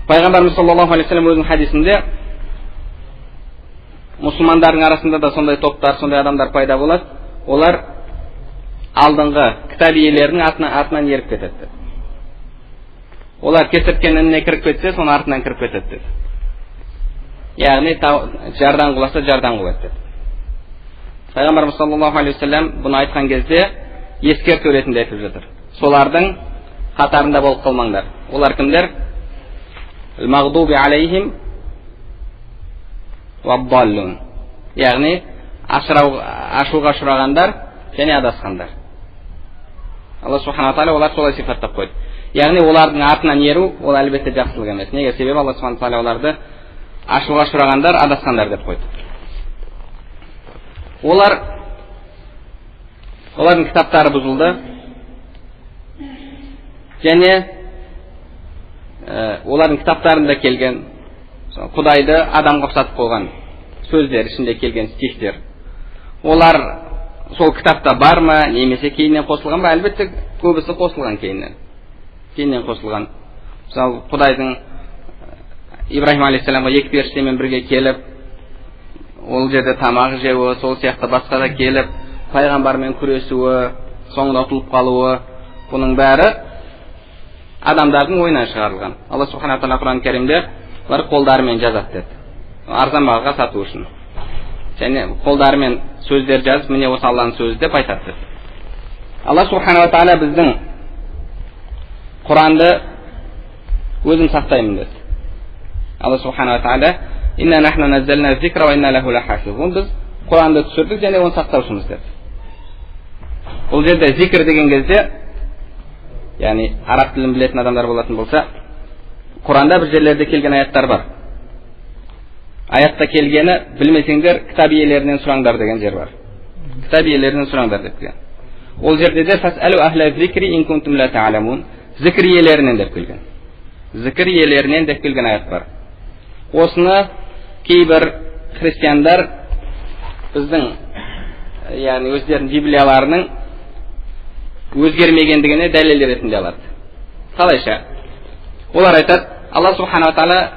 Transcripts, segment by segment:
Пайғамбарымыз саллаллаху алейхи вассалам өзінің хадисінде мұсылмандардың арасында да сондай топтар, сондай адамдар пайда болады. Олар алдыңғы кітап иелерінің артынан еріп кетеді деді. Олар кесірткеннің ініне кіріп кетсе, соның артынан кіріп кетеді деді. Яғни жардан құласа, жардан құлайды деді. Пайғамбарымыз саллаллаху алейхи вассалам бұны айтқан кезде ескерту ретінде айтып жатыр. Солардың қатарында болып қалмаңдар. Олар кімдер? Мағдуби алейхим уаддаллун. Яғни ашуға ұшырағандар және адасқандар. Алла субханала тағала олар солай сипаттап қойды. Яғни олардың артынан еру ол әлбетте жақсылық емес. Неге? Себебі Алла субханала тағала оларды ашуға ұшырағандар, адасқандар деп қойды. Олардың кітаптары бұзылды және олардың кітаптарында келген Құдайды адамға ұқсатып қойған сөздер, ішінде келген стихтер. Олар сол кітапта бар ма, немесе кейіннен қосылған ба? Әлбетте көбісі қосылған кейіннен. Кейіннен қосылған. Мысалы, Құдайдың Ибраһим алейхиссаламға екі періштемен бірге келіп, ол жерде тамақ жеуі, сол сияқты басқа да келіп, пайғамбармен күресуі, соңында ұтылып қалуы, бұның бәрі адамдардың ойынан шығарылған. Алла субхана тағала Құран кәрімде олар қолдарымен жазады деді. Арзан бағаға сату үшін. Және қолдарымен сөздер жазып, міне осы Алланың сөзі деп айтады деді. Алла субханала тағала біздің Құранды өзім сақтаймын деді. Алла субханала тағала біз Құранды түсірдік және оны сақтаушымыз деді. Бұл жерде зикр деген кезде, яғни араб тілін білетін адамдар болатын болса, Құранда бір жерлерде келген аяттар бар. Аятта келгені білмесеңдер, кітап иелерінен сұраңдар деген жер бар. Кітап иелерінен сұраңдар деп келген. Ол жерде де зікір иелерінен деп келген. Зікір иелерінен деп келген аят бар. Осыны кейбір христиандар біздің, яғни өздерінің библияларының өзгермегендігіне дәлел ретінде алады. Қалайша? Олар айтады, Алла субханала тағала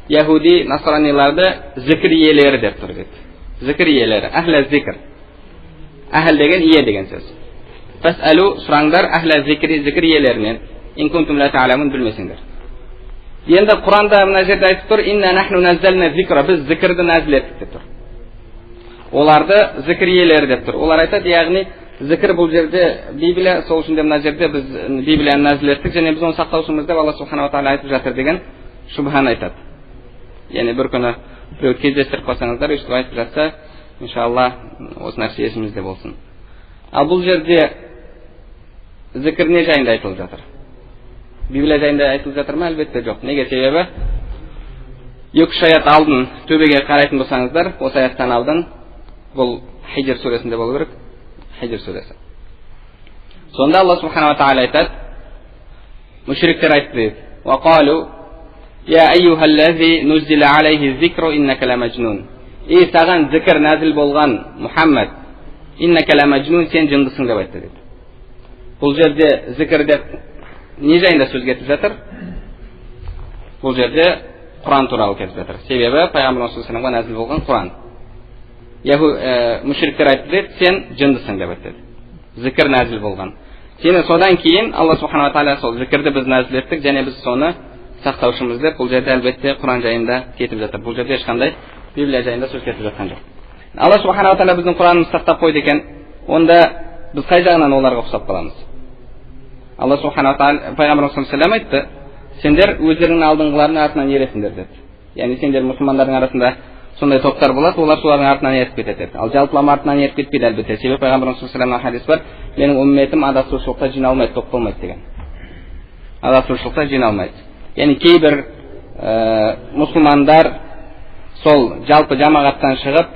яһуди, насраниларды зікір иелері деп тұр дейді. Зікір иелері, әхлә зикр. Әхл деген ие деген сөз. Фәсәлу, сұраңдар, әхлә зикри, зікір иелерінен. Ин кунтум ла та'ламун, білмесеңдер. Енді Құранда мына жерде айтып тұр, инна нахну наззална зикра, біз зікірді нәзіл еттік деп тұр. Оларды зікір иелері деп тұр. Олар айтады, яғни зікір бұл жерде Библия, сол үшін де мына жерде біз Библияны нәзіл еттік және біз оны сақтаушымыз деп Алла субханала тағала айтып жатыр деген шүбһаны айтады. Яғни бір күні біреуді кездестіріп қалсаңыздар, өйстіп айтып жатса, иншалла осы нәрсе есімізде болсын. Ал бұл жерде зікір не жайында айтылып жатыр? Библия жайында айтылып жатыр ма? Әлбетте жоқ. Неге? Себебі екі-үш аят алдын төбеге қарайтын болсаңыздар, осы аяттан алдын, бұл Хижр сүресінде болу керек. Хижр сүресі. Сонда Алла субханала тағала айтады, мүшриктер айтты дейді. Уақалу я айюхаллази нуззила алейхи зикру иннака ламажнун. Ей, саған зікір нәзіл болған Мұхаммад, иннака ламажнун, сен жындысың деп айтты дейді. Бұл жерде зікір деп не жайында сөз кетіп жатыр? Бұл жерде Құран туралы кетіп жатыр. Себебі пайғамбарымыз саллаллаху алейхи нәзіл болған Құран. Мүшриктер айтты дейді, сен жындысың деп айтты. Зікір нәзіл болған. Сені содан кейін Алла субханала тағала сол зікірді біз нәзіл еттік және біз соны сақтаушымыз деп, бұл жерде әлбетте Құран жайында кетіп жатыр. Бұл жерде ешқандай Библия жайында сөз кетіп жатқан жоқ. Алла субханала тағала біздің Құранымызды сақтап қойды екен, онда біз қай жағынан оларға ұқсап қаламыз? Алла субханала тағала пайғамбарымыз саллаллаху алейхи айтты, сендер өздеріңнің алдыңғыларының артынан ересіңдер деді. Яғни сендер мұсылмандардың арасында сондай топтар болады, олар солардың артынан еріп кетеді деді. Ал жалпылама артынан еріп кетпейді әлбетте. Себебі пайғамбарымыз саллаллаху алейхи хадис бар, менің үмметім адасушылықта жиналмайды, топталмайды деген. Адасушылықта жиналмайды. Яғни кейбір мұсылмандар сол жалпы жамағаттан шығып,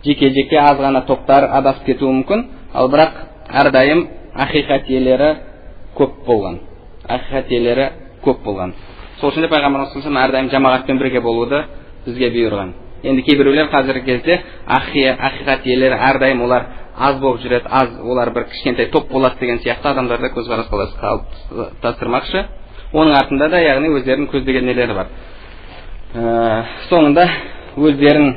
жеке-жеке аз ғана топтар адасып кетуі мүмкін, ал бірақ әрдайым ақиқат иелері көп болған. Ақиқат иелері көп болған. Сол үшін де пайғамбарымыз саллаллаху алейхи әрдайым жамағатпен бірге болуды бізге бұйырған. Енді кейбіреулер қазіргі кезде ақиқат иелері әрдайым олар аз болып жүреді, аз, олар бір кішкентай топ болады деген сияқты адамдарда көзқарас қалыптастырмақшы. Оның артында да, яғни өздерінің көздеген нелері бар. Соңында өздерін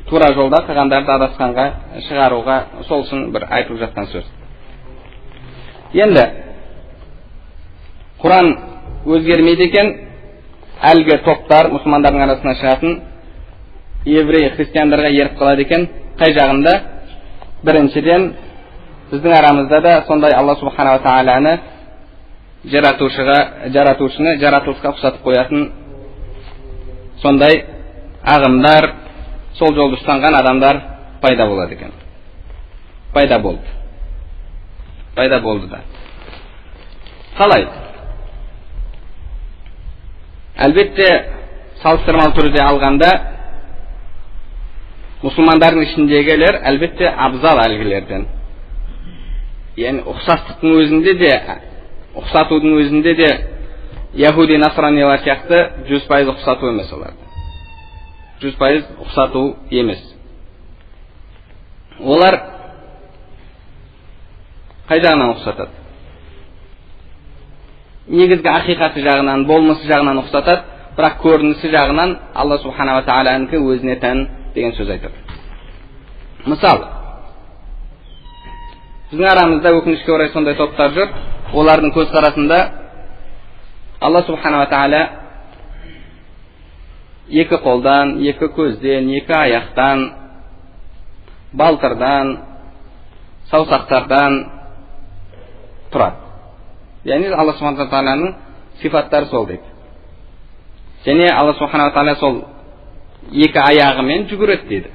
тура жолда қалғандарды адасқанға шығаруға сол үшін бір айтылып жатқан сөз. Енді Құран өзгермейді екен, әлгі топтар мұсылмандардың арасынан шығатын еврей христиандарға еріп қалады екен. Қай жағында? Біріншіден, біздің арамызда да сондай Алла субханала тағаланы жаратушыны жаратылысқа ұқсатып қоятын сондай ағымдар, сол жолды ұстанған адамдар пайда болады екен. Пайда болды. Пайда болды да. Қалай? Әлбетте, салыстырмалы түрде алғанда, мұсылмандардың ішіндегілер әлбетте абзал әлгілерден. Яғни ұқсастықтың өзінде де, ұқсатудың өзінде де яһуди насранилар сияқты 100% ұқсату емес оларды. 100% ұқсату емес. Олар қай жағынан ұқсатады? Негізгі ақиқаты жағынан, болмысы жағынан ұқсатады, бірақ көрінісі жағынан Алла субханала тағаланікі өзіне тән деген сөз айтады. Мысалы, біздің арамызда өкінішке орай сондай топтар жүр, олардың көзқарасында Алла субханала тағала екі қолдан, екі көзден, екі аяқтан, балтырдан, саусақтардан тұрады. Яғни Алла субханала тағаланың сипаттары сол дейді. Және Алла субханала тағала сол екі аяғымен жүгіреді дейді.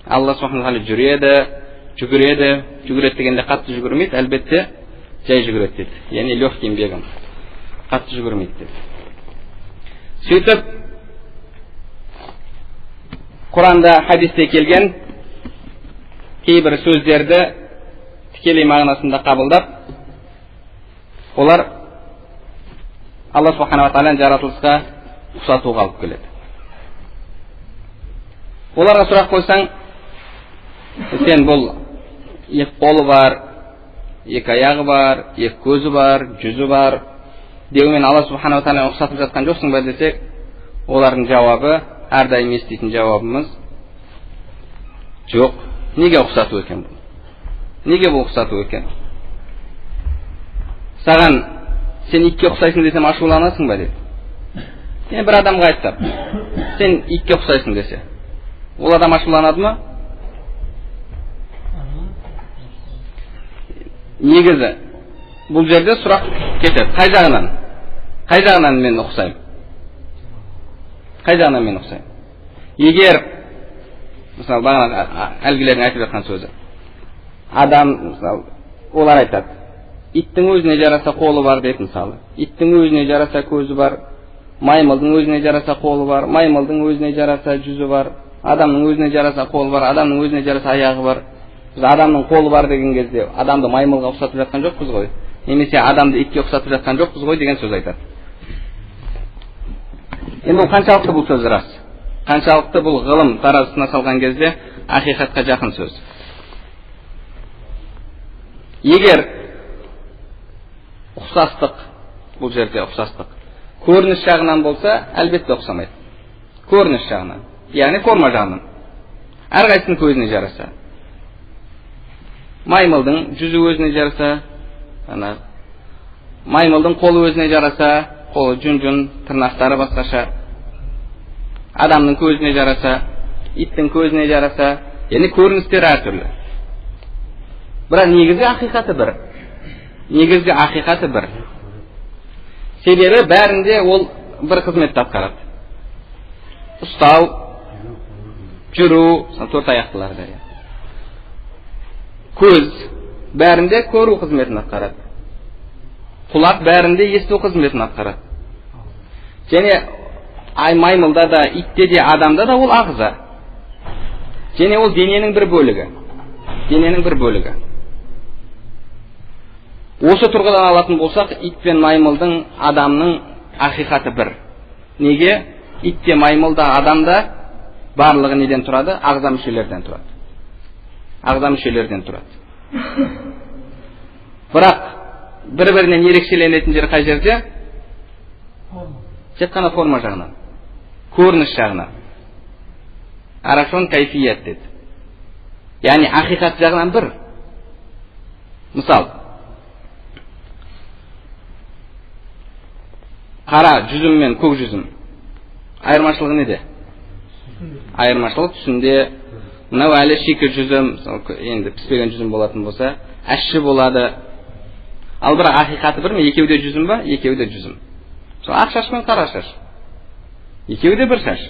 Алла субханала тағала жүреді, жүгіреді, жүгіреді дегенде қатты жүгірмейді, әлбетте жай жүгіреді дейді. Яғни легким бегом, қатты жүгірмейді дейді. Сөйтіп Құранда, хадисте келген кейбір сөздерді тікелей мағынасында қабылдап, олар Алла субханала тағаланы жаратылысқа ұқсатуға алып келеді. Оларға сұрақ қойсаң, сен бұл екі қолы бар, екі аяғы бар, екі көзі бар, жүзі бар деумен Алла субханала тағаланы ұқсатып жатқан жоқсың ба десек, олардың жауабы, әрдайым еститін жауабымыз, жоқ. Неге ұқсату екен бұл? Неге бұл ұқсату екен? Саған сен итке ұқсайсың десем ашуланасың ба деді. Мен бір адамға айтсам, сен итке ұқсайсың десе, ол адам ашуланады ма? Негізі бұл жерде сұрақ кетеді. Қай жағынан? Қай жағынан мен ұқсаймын? Қай жағынан мен ұқсаймын? Егер, мысалы, бағана әлгілердің айтып жатқан сөзі, адам, мысалы, олар айтады, иттің өзіне жараса қолы бар деп, мысалы, иттің өзіне жараса көзі бар, маймылдың өзіне жараса қолы бар, маймылдың өзіне жараса жүзі бар, адамның өзіне жараса қолы бар, адамның өзіне жараса аяғы бар. Біз адамның қолы бар деген кезде адамды маймылға ұқсатып жатқан жоқпыз ғой, немесе адамды итке ұқсатып жатқан жоқпыз ғой деген сөз айтады. Енді бұл қаншалықты бұл сөз рас? Қаншалықты бұл ғылым таразысына салған кезде ақиқатқа жақын сөз? Егер ұқсастық, бұл жерде ұқсастық көрініс жағынан болса, әлбетте ұқсамайды. Көрініс жағынан, яғни форма жағынан. Әрқайсысының көзіне жараса. Маймылдың жүзі өзіне жараса, ана маймылдың қолы өзіне жараса, қолы жүн-жүн, тырнақтары басқаша. Адамның көзіне жараса, иттің көзіне жараса, яғни көріністері әртүрлі. Бірақ негізгі ақиқаты бір. Негізгі ақиқаты бір. Себебі бәрінде ол бір қызметті атқарады. Ұстау, жүру, төрт аяқтыларда. Көз бәрінде көру қызметін атқарады. Құлақ бәрінде есту қызметін атқарады. Және маймылда да, итте де, адамда да ол ағза. Және ол дененің бір бөлігі. Дененің бір бөлігі. Осы тұрғыдан алатын болсақ, ит пен маймылдың, адамның ақиқаты бір. Неге? Ит те, маймыл да, адам да барлығы неден тұрады? Ағза мүшелерден тұрады. Ағза мүшелерден тұрады. Бірақ бір-бірінен ерекшеленетін жері қай жерде? Тек қана форма жағынан, көрініс жағынан. Арашон кайфият деді. Яғни ақиқат жағынан бір. Мысал, қара жүзім мен көк жүзім айырмашылығы неде? Айырмашылық түсінде. Мынау әлі шикі жүзім, енді піспеген жүзім болатын болса, ащы болады. Ал бірақ ақиқаты бір ме? Екеуі де жүзім ба? Екеуі де жүзім. Сол ақ шаш пен қара шаш. Екеуі де бір шаш.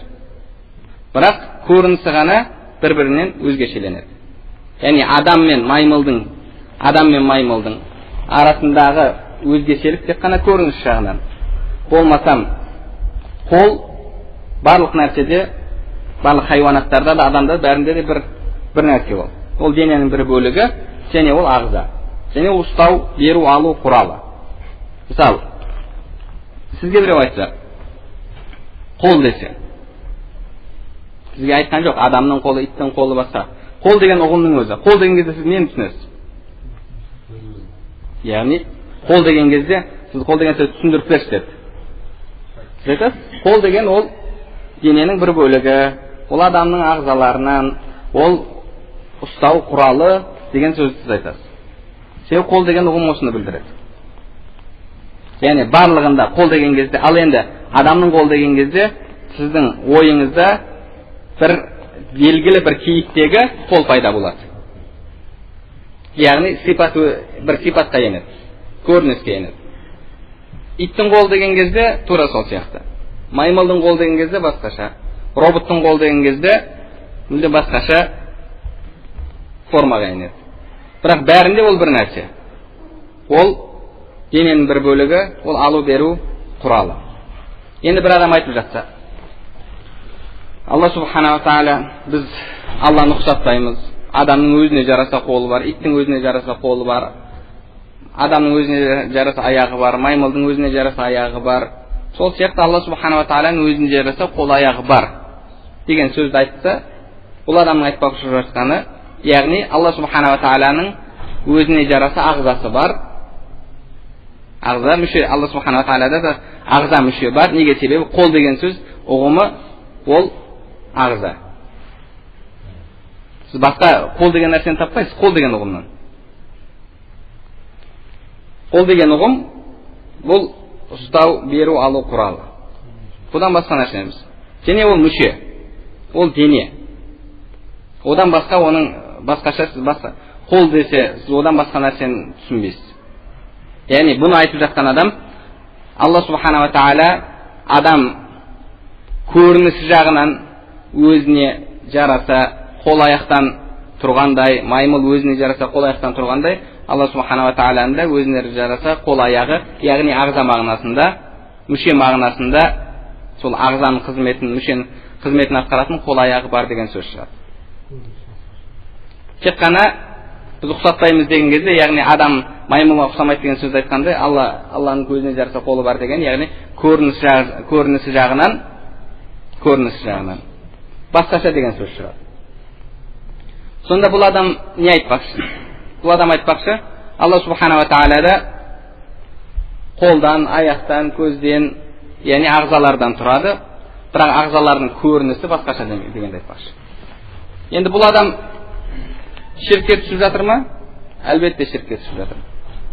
Бірақ көрінісі ғана бір-бірінен өзгешеленеді. Яғни адам мен маймылдың арасындағы өзгешелік тек қана көрініс жағынан. Болмасам, қол барлық нәрседе, барлық хайуанаттарда да, адамда бәрінде де бір нәрсе ол. Ол дененің бір бөлігі, және ол ағза. Және ол ұстау, беру, алу құралы. Мысалы, сізге біреу айтса, қол десе, сізге айтқан жоқ, адамның қолы, иттің қолы басқа. Қол деген ұғымның өзі. Қол деген кезде сіз нені түсінесіз? Яғни, қол деген кезде, сіз қол деген сөзді түсіндіріп берші деді. Сіз айтасыз, қол деген ол дененің бір бөлігі, ол адамның ағзаларынан, ол ұстау құралы деген сөзді сіз айтасыз. Себебі қол деген ұғым осыны білдіреді. Яғни барлығында қол деген кезде, ал енді адамның қолы деген кезде сіздің ойыңызда бір белгілі бір кейіптегі қол пайда болады. Яғни сипат, бір сипатқа енеді, көрініске енеді. Иттің қолы деген кезде тура сол сияқты. Маймылдың қолы деген кезде басқаша. Роботтың қолы деген кезде мүлде басқаша формаға енеді. Бірақ бәрінде ол бір нәрсе. Ол дененің бір бөлігі, ол алу беру құралы. Енді бір адам айтып жатса, Алла субханала тағала, біз Алланы ұқсатпаймыз. Адамның өзіне жараса қолы бар, иттің өзіне жараса қолы бар, адамның өзіне жараса аяғы бар, маймылдың өзіне жараса аяғы бар. Сол сияқты Алла субханала тағаланың өзіне жараса қол аяғы бар деген сөзді айтса, бұл адамның айтпақшы жатқаны, яғни Алла субханала тағаланың өзіне жараса ағзасы бар. Ағза мүше, Алла субханала тағалада да ағза мүше бар. Неге? Себебі қол деген сөз ұғымы ол ағза. Сіз басқа қол деген нәрсені таппайсыз қол деген ұғымнан. Қол деген ұғым бұл ұстау, беру, алу құралы. Бұдан басқа нәрсе емес. Және ол мүше, ол дене. Одан басқа оның басқаша сіз басқа қол десе, сіз одан басқа нәрсені түсінбейсіз. Яғни бұны айтып жатқан адам Алла субханала тағала адам көрінісі жағынан өзіне жараса қол аяқтан тұрғандай, маймыл өзіне жараса қол аяқтан тұрғандай, Алла субханала тағаланың да өзіне жараса қол аяғы, яғни ағза мағынасында, мүше мағынасында сол ағзаның қызметін, мүшенің қызметін атқаратын қол аяғы бар деген сөз шығады. Тек қана біз ұқсатпаймыз деген кезде, яғни адам маймылға ұқсамайды деген сөзді айтқандай, Алланың көзіне жараса қолы бар деген, яғни көрінісі жағынан, басқаша деген сөз шығады. Сонда бұл адам не айтпақшы? Бұл адам айтпақшы, Алла субханала тағалада қолдан, аяқтан, көзден, яғни ағзалардан тұрады, бірақ ағзалардың көрінісі басқаша дегенді айтпақшы. Енді бұл адам ширкке түсіп жатыр ма? Әлбетте ширкке түсіп жатыр.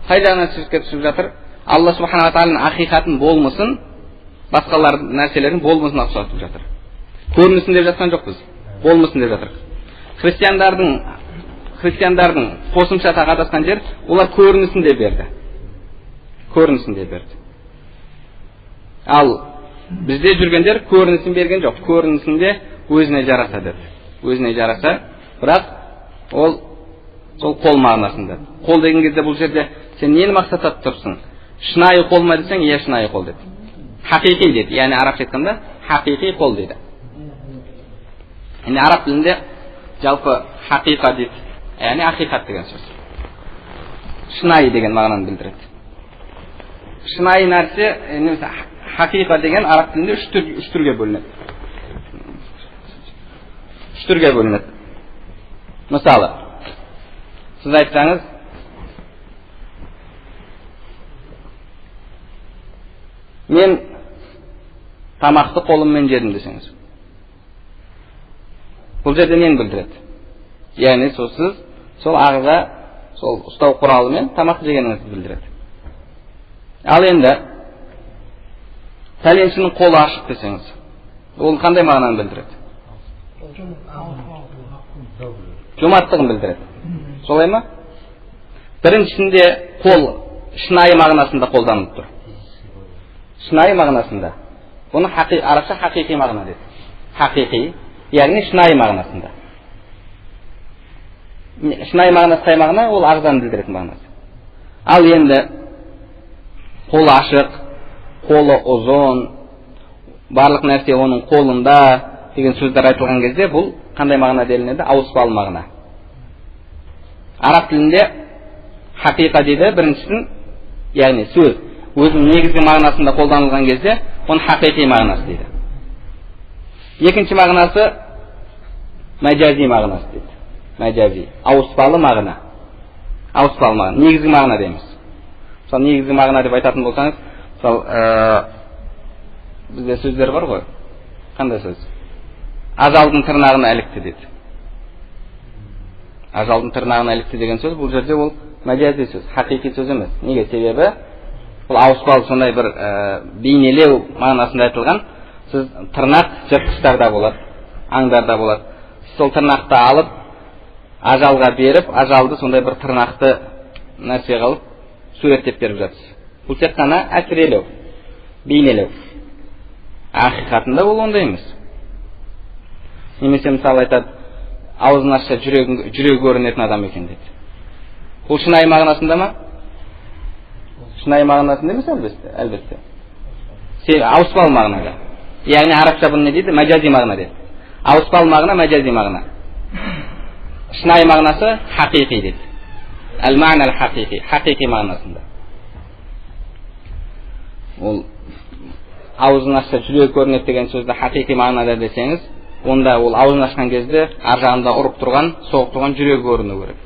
Қай жағынан ширкке түсіп жатыр? Алла субханала тағаланың ақиқатын, болмысын, басқалар нәрселердің болмысын ұқсатып жатыр. Көрінісін деп жатқан жоқпыз, болмысын деп жатыр. Христиандардың қосымша тағы адасқан жер, олар көрінісін де берді. Көрінісін де берді. Ал бізде жүргендер көрінісін берген жоқ. Көрінісінде өзіне жараса деді. Өзіне жараса, бірақ ол сол қол мағынасында. Қол деген кезде бұл жерде сен нені мақсаттап тұрсың? Шынайы қол ма десең, иә, шынайы қол деді. Хақиқи деді. Яғни арабша айтқанда хақиқи қол дейді. Яғни араб тілінде жалпы хақиқа дейді. Яғни ақиқат деген сөз. Шынайы деген мағынаны білдіреді. Шынайы нәрсе, немесе хақиқа деген араб тілінде үш түрге бөлінеді. Үш түрге бөлінеді. Мысалы, сіз айтсаңыз, Мен тамақты қолыммен жедім десеңіз, бұл жерде нені білдіреді? Яғни сол сіз сол ағза, сол ұстау құралымен тамақ жегеніңізді білдіреді. Ал енді пәленшінің қолы ашық десеңіз, ол қандай мағынаны білдіреді? Жомарттығын білдіреді. Солай ма? Біріншісінде қол шынайы мағынасында қолданылып тұр. Шынайы мағынасында. Бұны арабша хақиқи мағына дейді. Хақиқи, яғни шынайы мағынасында. Шынайы мағынасы қай мағына? Ол ағзаны білдіретін мағынасы. Ал енді қолы ашық, қолы ұзын, барлық нәрсе оның қолында деген сөздер айтылған кезде бұл қандай мағына делінеді? Ауыспалы мағына. Араб тілінде хақиқа дейді біріншісін, яғни сөз өзінің негізгі мағынасында қолданылған кезде оны хақиқи мағынасы дейді. Екінші мағынасы мәжази мағынасы дейді. Мәжази, ауыспалы мағына. Ауыспалы мағына, негізгі мағына дейміз. Мысалы, негізгі мағына деп айтатын болсаңыз, мысалы, бізде сөздер бар ғой. Қандай сөз? Ажалдың тырнағына ілікті дейді. Ажалдың тырнағына ілікті деген сөз бұл жерде ол мәжази сөз, хақиқи сөз емес. Неге? Себебі бұл ауыспалы сондай бір бейнелеу мағынасында айтылған. Сіз тырнақ жыртқыштарда болады, аңдарда болады. Сол тырнақты алып ажалға беріп, ажалды сондай бір тырнақты нәрсе қылып суреттеп беріп жатсыз. Бұл тек қана әсірелеу, бейнелеу. Ақиқатында ол ондай емес. Немесе мысалы айтады, аузын ашса жүрегі көрінетін адам екен дейді. Бұл шынайы мағынасында ма? Шынайы мағынасында емес, әлбетте. Ауыспалы мағынада. Яғни арабша бұны не дейді? Мәжази мағына дейді. Ауыспалы мағына, мәжази мағына. Шынайы мағынасы хақиқи дейді. Әл-мағна әл-хақиқи, хақиқи мағынасында. Ол аузын ашса жүрегі көрінеді деген сөзді хақиқи мағынада десеңіз, онда ол аузын ашқан кезде ар жағында ұрып тұрған, соғып тұрған жүрегі көріну керек.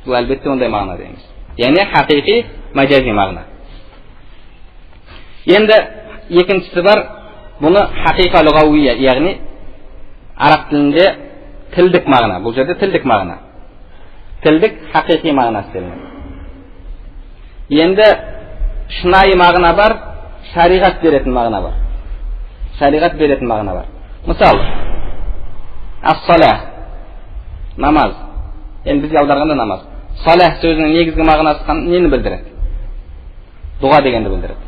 Бұл әлбетте ондай мағынада емес. Яғни хақиқи, мәжази мағына. Енді екіншісі бар, бұны хақиқа лұғауия, яғни араб тілінде тілдік мағына. Бұл жерде тілдік мағына. Тілдік хақиқи мағынасы делінеді. Енді шынайы мағына бар, шариғат беретін мағына бар. Шариғат беретін мағына бар. Мысалы, ас-салах, намаз. Енді бізге аударғанда намаз. Салах сөзінің негізгі мағынасы нені білдіреді? Дұға дегенді білдіреді.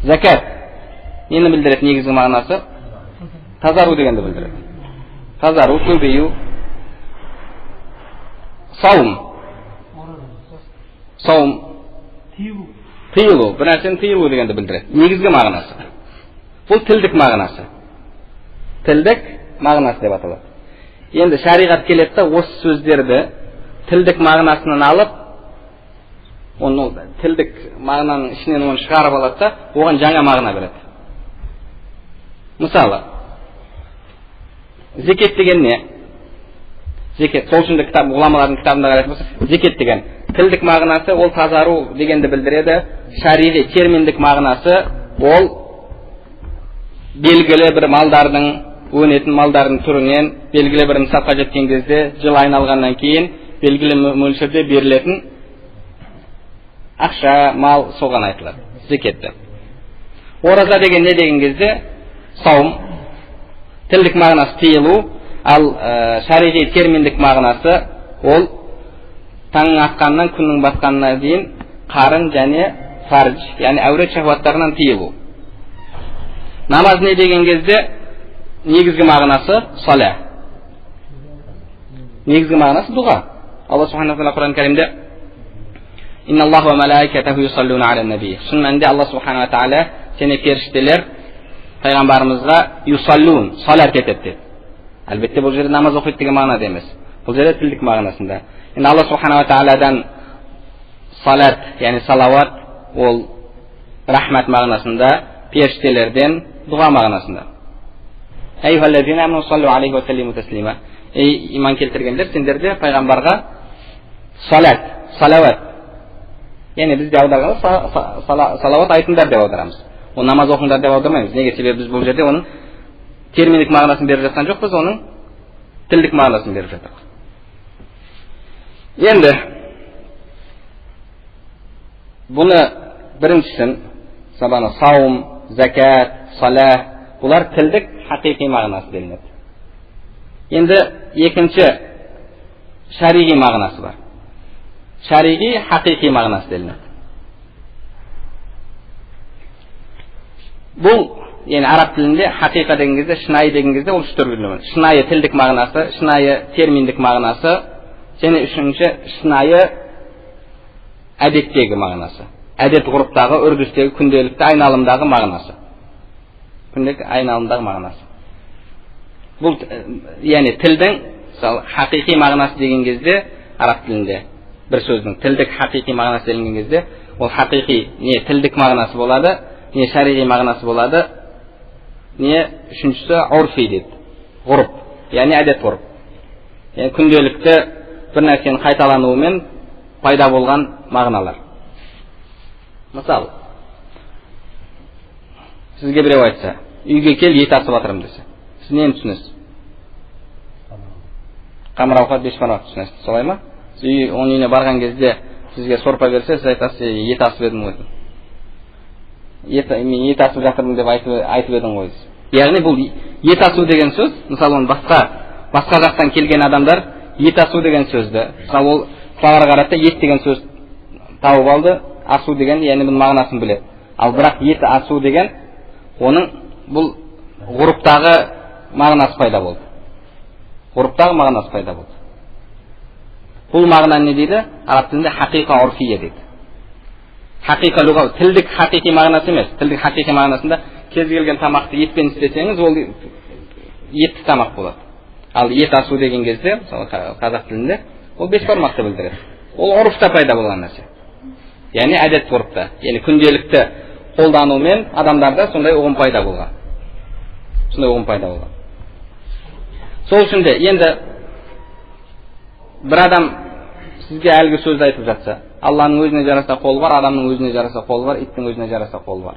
Закат нені білдіреді негізгі мағынасы? Тазару дегенді білдіреді. Тазару, көбею. Сауым. Сауым. Тыйылу. Бір нәрсені тыйылу дегенді білдіреді. Негізгі мағынасы. Бұл тілдік мағынасы. Тілдік мағынасы деп аталады. Енді шариғат келеді де осы сөздерді тілдік мағынасынан алып, оны тілдік мағынаның ішінен оны шығарып алады да, оған жаңа мағына береді. Мысалы, зекет деген не? Зекет, сол үшін де кітап, ғұламалардың кітабында қарайтын болсақ, зекет деген тілдік мағынасы ол тазару дегенді білдіреді. Шариғи терминдік мағынасы ол белгілі бір малдардың, өнетін малдардың түрінен белгілі бір нысапқа жеткен кезде, жыл айналғаннан кейін белгілі мөлшерде берілетін ақша, мал, соған айтылады зекет деп. Ораза деген не деген кезде сауым, тілдік мағынасы тыйылу, ал шариғи терминдік мағынасы ол таңның атқанынан күннің батқанына дейін қарын және фарж, яғни әурет шахуаттарынан тыйылу. Намаз не деген кезде негізгі мағынасы саля. Негізгі мағынасы дұға. Алла субханаху ва тағала Құран кәрімде Инналлаха ва малаикатаху юсаллуна аля наби. Шын мәнінде Алла субханаху ва тағала және періштелер пайғамбарымызға юсаллун, салат етеді деді. Әлбетте бұл жерде намаз оқиды деген мағынада емес. Бұл жерде тілдік мағынасында. Енді Алла субханаху ва тағаладан салат, яғни салауат, ол рахмат мағынасында, періштелерден дұға мағынасында. Әйюхаллазина аману саллу алейхи ва саллиму таслима. Ей иман келтіргендер, сендер де пайғамбарға салат, салауат. Яғни бізде аударғанда салауат айтыңдар деп аударамыз. Ол намаз оқыңдар деп аудармаймыз. Неге? Себебі біз бұл жерде оның терминдік мағынасын беріп жатқан жоқпыз, оның тілдік мағынасын беріп жатырмыз. Енді бұны біріншісін, мысалы, сауым, зәкат, сала, бұлар тілдік хақиқи мағынасы делінеді. Енді екінші шариғи мағынасы бар. Шариғи хақиқи мағынасы делінеді. Бұл енді араб тілінде хақиқа деген кезде, шынайы деген кезде ол үш түрлі. Шынайы тілдік мағынасы, шынайы терминдік мағынасы, және үшінші шынайы әдеттегі мағынасы. Әдет ғұрыптағы, үрдістегі, күнделікті айналымдағы мағынасы. Күнделікті айналымдағы мағынасы. Бұл яғни тілдің, мысалы, хақиқи мағынасы деген кезде араб тілінде бір сөздің тілдік хақиқи мағынасы делінген кезде, ол хақиқи не тілдік мағынасы болады, не шариғи мағынасы болады, не үшіншісі урфи дейді. Ғұрып, яғни әдет ғұрып. Яғни күнделікті бір нәрсенің қайталануымен пайда болған мағыналар. Мысалы, сізге біреу айтса, үйге кел, ет асып жатырмын десе, сіз нені түсінесіз? Қамыр ауқат, бешбармақ түсінесіз, солай ма? Сіз оның үйіне барған кезде сізге сорпа берсе, сіз айтасыз, ет асып едім ғой. Мен ет асып жатырмын деп айтып едің ғой. Яғни бұл ет асу деген сөз, мысалы, оны басқа жақтан келген адамдар ет асу деген сөзді, мысалы, ол словарға қарады да ет деген сөз тауып алды, асу деген, яғни бұның мағынасын біледі. Ал бірақ ет асу деген оның бұл ғұрыптағы мағынасы пайда болды. Ғұрыптағы мағынасы пайда болды. Бұл мағына не дейді? Араб тілінде хақиқа урфия дейді. Хақиқа лұға, тілдік хақиқи мағынасы емес. Тілдік хақиқи мағынасында кез келген тамақты етпен істесеңіз, ол етті тамақ болады. Ал ет асу деген кезде, мысалы, қазақ тілінде ол бешбармақты білдіреді. Ол ғұрыпта пайда болған нәрсе. Яғни әдет ғұрыпта, яғни күнделікті қолданумен адамдарда сондай ұғым пайда болған. Сондай ұғым пайда болған. Сол үшін де енді бір адам сізге әлгі сөзді айтып жатса, Алланың өзіне жараса қолы бар, адамның өзіне жараса қолы бар, иттің өзіне жараса қолы бар.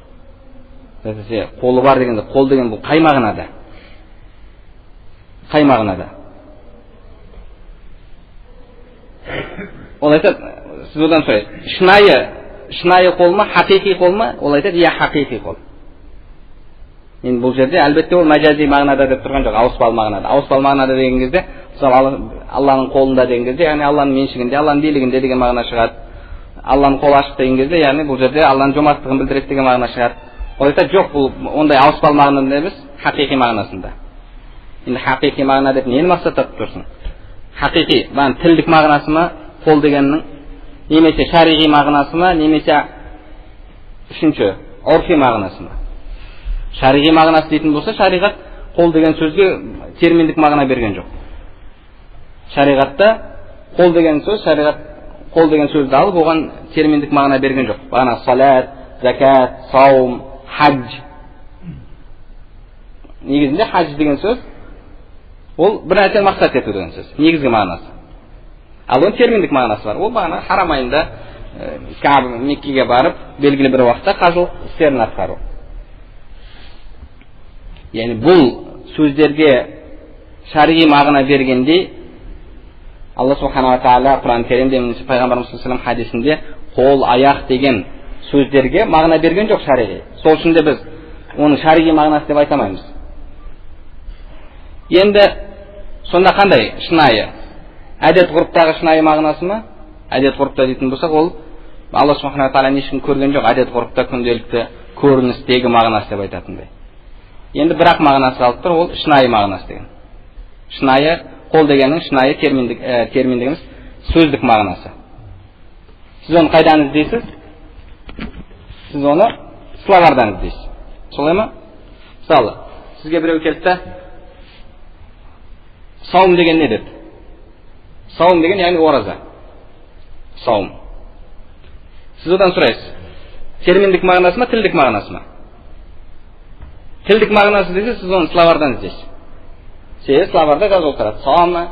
Десе, қолы бар дегенде, қол деген бұл қай мағынада? Қай мағынада? Ол айтады, сіз одан сұрайсыз, шынайы қол ма, хақиқи қол ма? Ол айтады, иә, хақиқи қол. Енді бұл жерде әлбетте ол мәжази мағынада деп тұрған жоқ, ауыспалы мағынада. Ауыспалы мағынада деген кезде, мысалы, Алланың қолында деген кезде, яғни Алланың меншігінде, Алланың билігінде деген мағына шығады. Алланың қолы ашық деген кезде, яғни бұл жерде Алланың жомарттығын білдіреді деген мағына шығады. Ол айтады, жоқ, бұл ондай ауыспалы мағынада емес, хақиқи мағынасында. Енді хақиқи мағына деп нені мақсаттап тұрсың? Хақиқи, яғни тілдік мағынасы ма, қол дегеннің, немесе шариғи мағынасы ма, немесе үшінші, урфи мағынасы ма? Шариғи мағынасы дейтін болса, шариғат қол деген сөзге терминдік мағына берген жоқ. Шариғатта қол деген сөз, шариғат қол деген сөзді алып, оған терминдік мағына берген жоқ. Бағана салат, закат, саум, хадж. Негізінде хадж деген сөз ол бір нәрсені мақсат ету деген сөз, негізгі мағынасы. Ал оның терминдік мағынасы бар. Ол бағана харам айында Кааба, Меккеге барып, белгілі бір уақытта қажылық істерін атқару. Яғни бұл сөздерге шариғи мағына бергендей Алла субханала тағала Құран Керімде немесе Пайғамбарымыз саллаллаху алейхи вассалам хадисінде қол, аяқ деген сөздерге мағына берген жоқ шариғи. Сол үшін де біз оның шариғи мағынасы деп айта алмаймыз. Енді сонда қандай шынайы? Әдет ғұрыптағы шынайы мағынасы ма? Әдет ғұрыпта дейтін болсақ, ол Алла субханала тағала ешкім көрген жоқ, әдет ғұрыпта күнделікті көріністегі мағынасы деп айтатындай. Енді бірақ мағынасы қалып тұр, ол шынайы мағынасы деген. Шынайы қол дегеннің шынайы терминдік, терминдік емес, сөздік мағынасы. Сіз оны қайдан іздейсіз? Сіз оны словардан іздейсіз. Солай ма? Мысалы, сізге біреу келді де, сауым деген не деді? Сауым деген яғни ораза. Сауым. Сіз одан сұрайсыз. Терминдік мағынасы ма, тілдік мағынасы ма? Тілдік мағынасы десе, сіз оны словардан іздейсіз. Себебі словарда жазылып тұрады. Саума,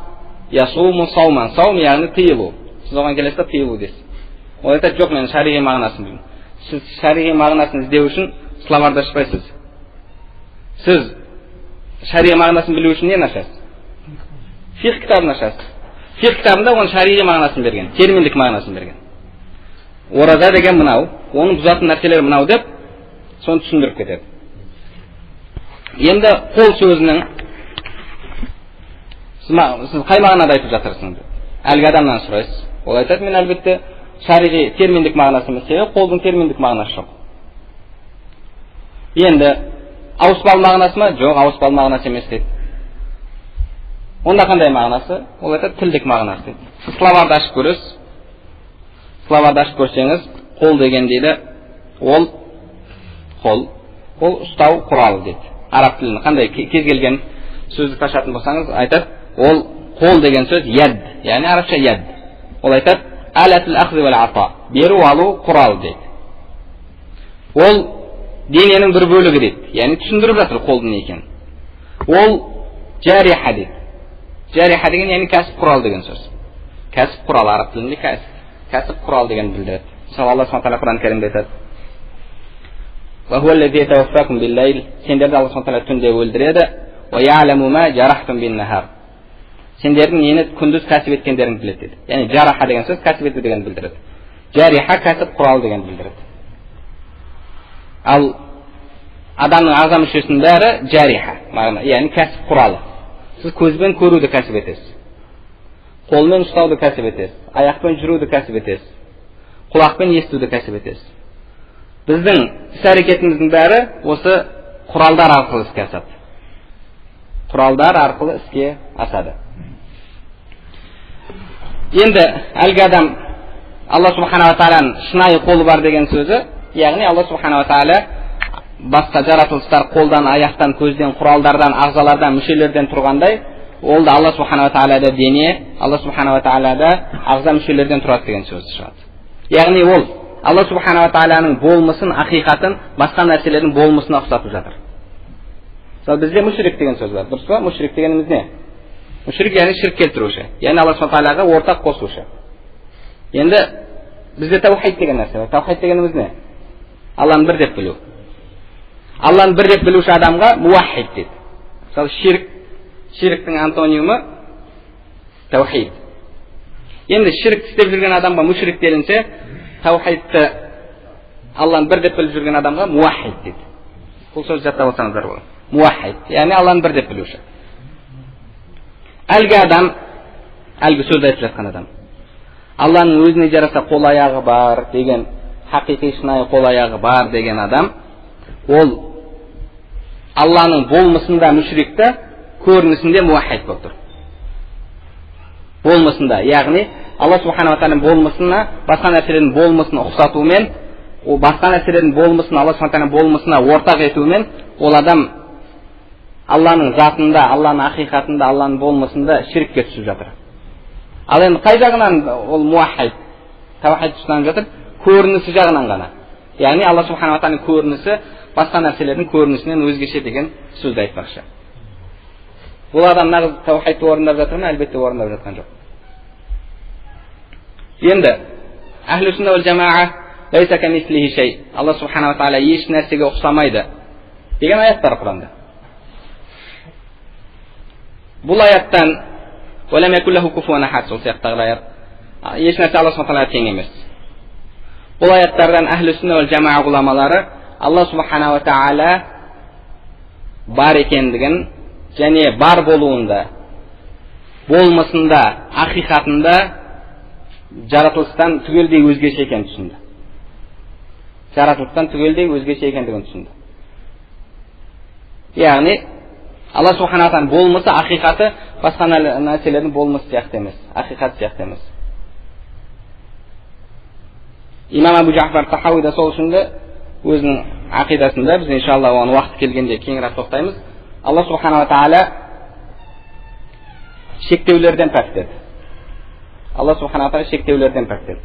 ясуму сауман. Саум яғни тыйылу. Сіз оған келесіз де тыйылу дейсіз. Ол айтады, жоқ, мен шариғи мағынасын білмеймін. Сіз шариғи мағынасын іздеу үшін словарды ашпайсыз. Сіз шариғи мағынасын білу үшін нені ашасыз? Фиқх кітабын ашасыз. Фиқх кітабында оның шариғи мағынасын берген, терминдік мағынасын берген. Ораза деген мынау, оның бұзатын нәрселері мынау деп соны түсіндіріп кетеді. Енді қол сөзінің сіз қай мағынада айтып жатырсың деп әлгі адамнан сұрайсыз. Ол айтады, мен әлбетте шариғи терминдік мағынасы емес, себебі қолдың терминдік мағынасы жоқ. Енді ауыспалы мағынасы ма? Жоқ, ауыспалы мағынасы емес дейді. Онда қандай мағынасы? Ол айтады, тілдік мағынасы дейді. Сіз словарды ашып көресіз. Словарды ашып көрсеңіз, қол деген дейді, ол қол, ол ұстау құралы дейді. Араб тілінің қандай кез келген сөздікті ашатын болсаңыз, айтады, ол қол деген сөз яд, яғни арабша яд. Ол айтады, алатул ахзи вал ата, беру алу құралы дейді. Ол дененің бір бөлігі дейді, яғни түсіндіріп жатыр қолдың не екенін. Ол жариха дейді. Жариха деген яғни кәсіп құрал деген сөз. Кәсіп құралы араб тілінде кәсіп құрал деген білдіреді. Мысалы, Алла субхана тағала Құран кәрімде айтады: сендерді Алла субхана тағала түнде өлтіреді. Сендердің нені күндіз кәсіп еткендеріңді біледі дейді. Яғни жараха деген сөз кәсіп ету дегенді білдіреді. Жариха кәсіп құралы дегенді білдіреді. Ал адамның ағза мүшесінің бәрі жариха, мағына, яғни кәсіп құралы. Сіз көзбен көруді кәсіп етесіз, қолмен ұстауды кәсіп етесіз, аяқпен жүруді кәсіп етесіз, құлақпен естуді кәсіп етесіз. Біздің іс әрекетіміздің бәрі осы құралдар арқылы іске асады. Құралдар арқылы іске асады. Енді әлгі адам Алла субханала тағаланың шынайы қолы бар деген сөзі, яғни Алла субханала тағала басқа жаратылыстар қолдан, аяқтан, көзден, құралдардан, ағзалардан, мүшелерден тұрғандай, ол да Алла субханала тағалада дене, Алла субханала тағалада ағза мүшелерден тұрады деген сөз шығады. Яғни ол Алла субханала тағаланың болмысын, ақиқатын басқа нәрселердің болмысына ұқсатып жатыр. Мысалы, бізде мүшрик деген сөз бар, дұрыс па? Мүшрик дегеніміз не? Мүшрик яғни шірк келтіруші, яғни Алла субханала тағалаға ортақ қосушы. Енді бізде таухид деген нәрсе бар. Таухид дегеніміз не? Алланы бір деп білу. Алланы бір деп білуші адамға муаххид дейді. Мысалы, ширк, ширктің антонимі таухид. Енді ширк істеп жүрген адамға мүшрик делінсе, таухидті Алланы бір деп біліп жүрген адамға муаххид дейді. Бұл сөзді жаттап алсаңыздар болады. Муаххид, яғни Алланы бір деп білуші. Әлгі адам, әлгі сөзді айтып жатқан адам, Алланың өзіне жараса қол аяғы бар деген, хақиқи шынайы қол аяғы бар деген адам, ол Алланың болмысында мүшрик та, көрінісінде муаххид болып тұр. Болмысында, яғни Алла субханала тағаланың болмысына басқа нәрселердің болмысын ұқсатумен, ол басқа нәрселердің болмысын Алла субханала тағаланың болмысына ортақ етумен, ол адам Алланың затында, Алланың ақиқатында, Алланың болмысында ширкке түсіп жатыр. Ал енді қай жағынан ол муаххид, таухид ұстанып жатыр? Көрінісі жағынан ғана. Яғни Алла субханала тағаланың көрінісі басқа нәрселердің көрінісінен өзгеше деген сөзді айтпақшы. Бұл адам нағыз таухидты орындап жатыр ма? Әлбетте орындап жатқан жоқ. Енді әхлі сүнна уәл жамаа лайса камислихи шей, Алла субханала тағала еш нәрсеге ұқсамайды деген аят бар Құранда. Бұл аяттан уәләм якул лаху куфуан ахад, сол сияқтағы аят, еш нәрсе Алла субханала тағалаға тең емес. Бұл аяттардан әхлі сүнна уәл жамаа ғұламалары Алла субханала тағала бар екендігін және бар болуында, болмысында, ақиқатында жаратылыстан түгелдей өзгеше екенін түсінді. Жаратылыстан түгелдей өзгеше екендігін түсінді. Яғни Алла субханала тағаланың болмысы, ақиқаты басқа нәрселердің болмысы сияқты емес, ақиқаты сияқты емес. Имам Абу Жафар Тахауи да сол үшін де өзінің ақидасында, біз иншалла оған уақыт келгенде кеңірек тоқтаймыз. Алла субханала тағала шектеулерден пәк деді. Алла субханала тағала шектеулерден пәк деді.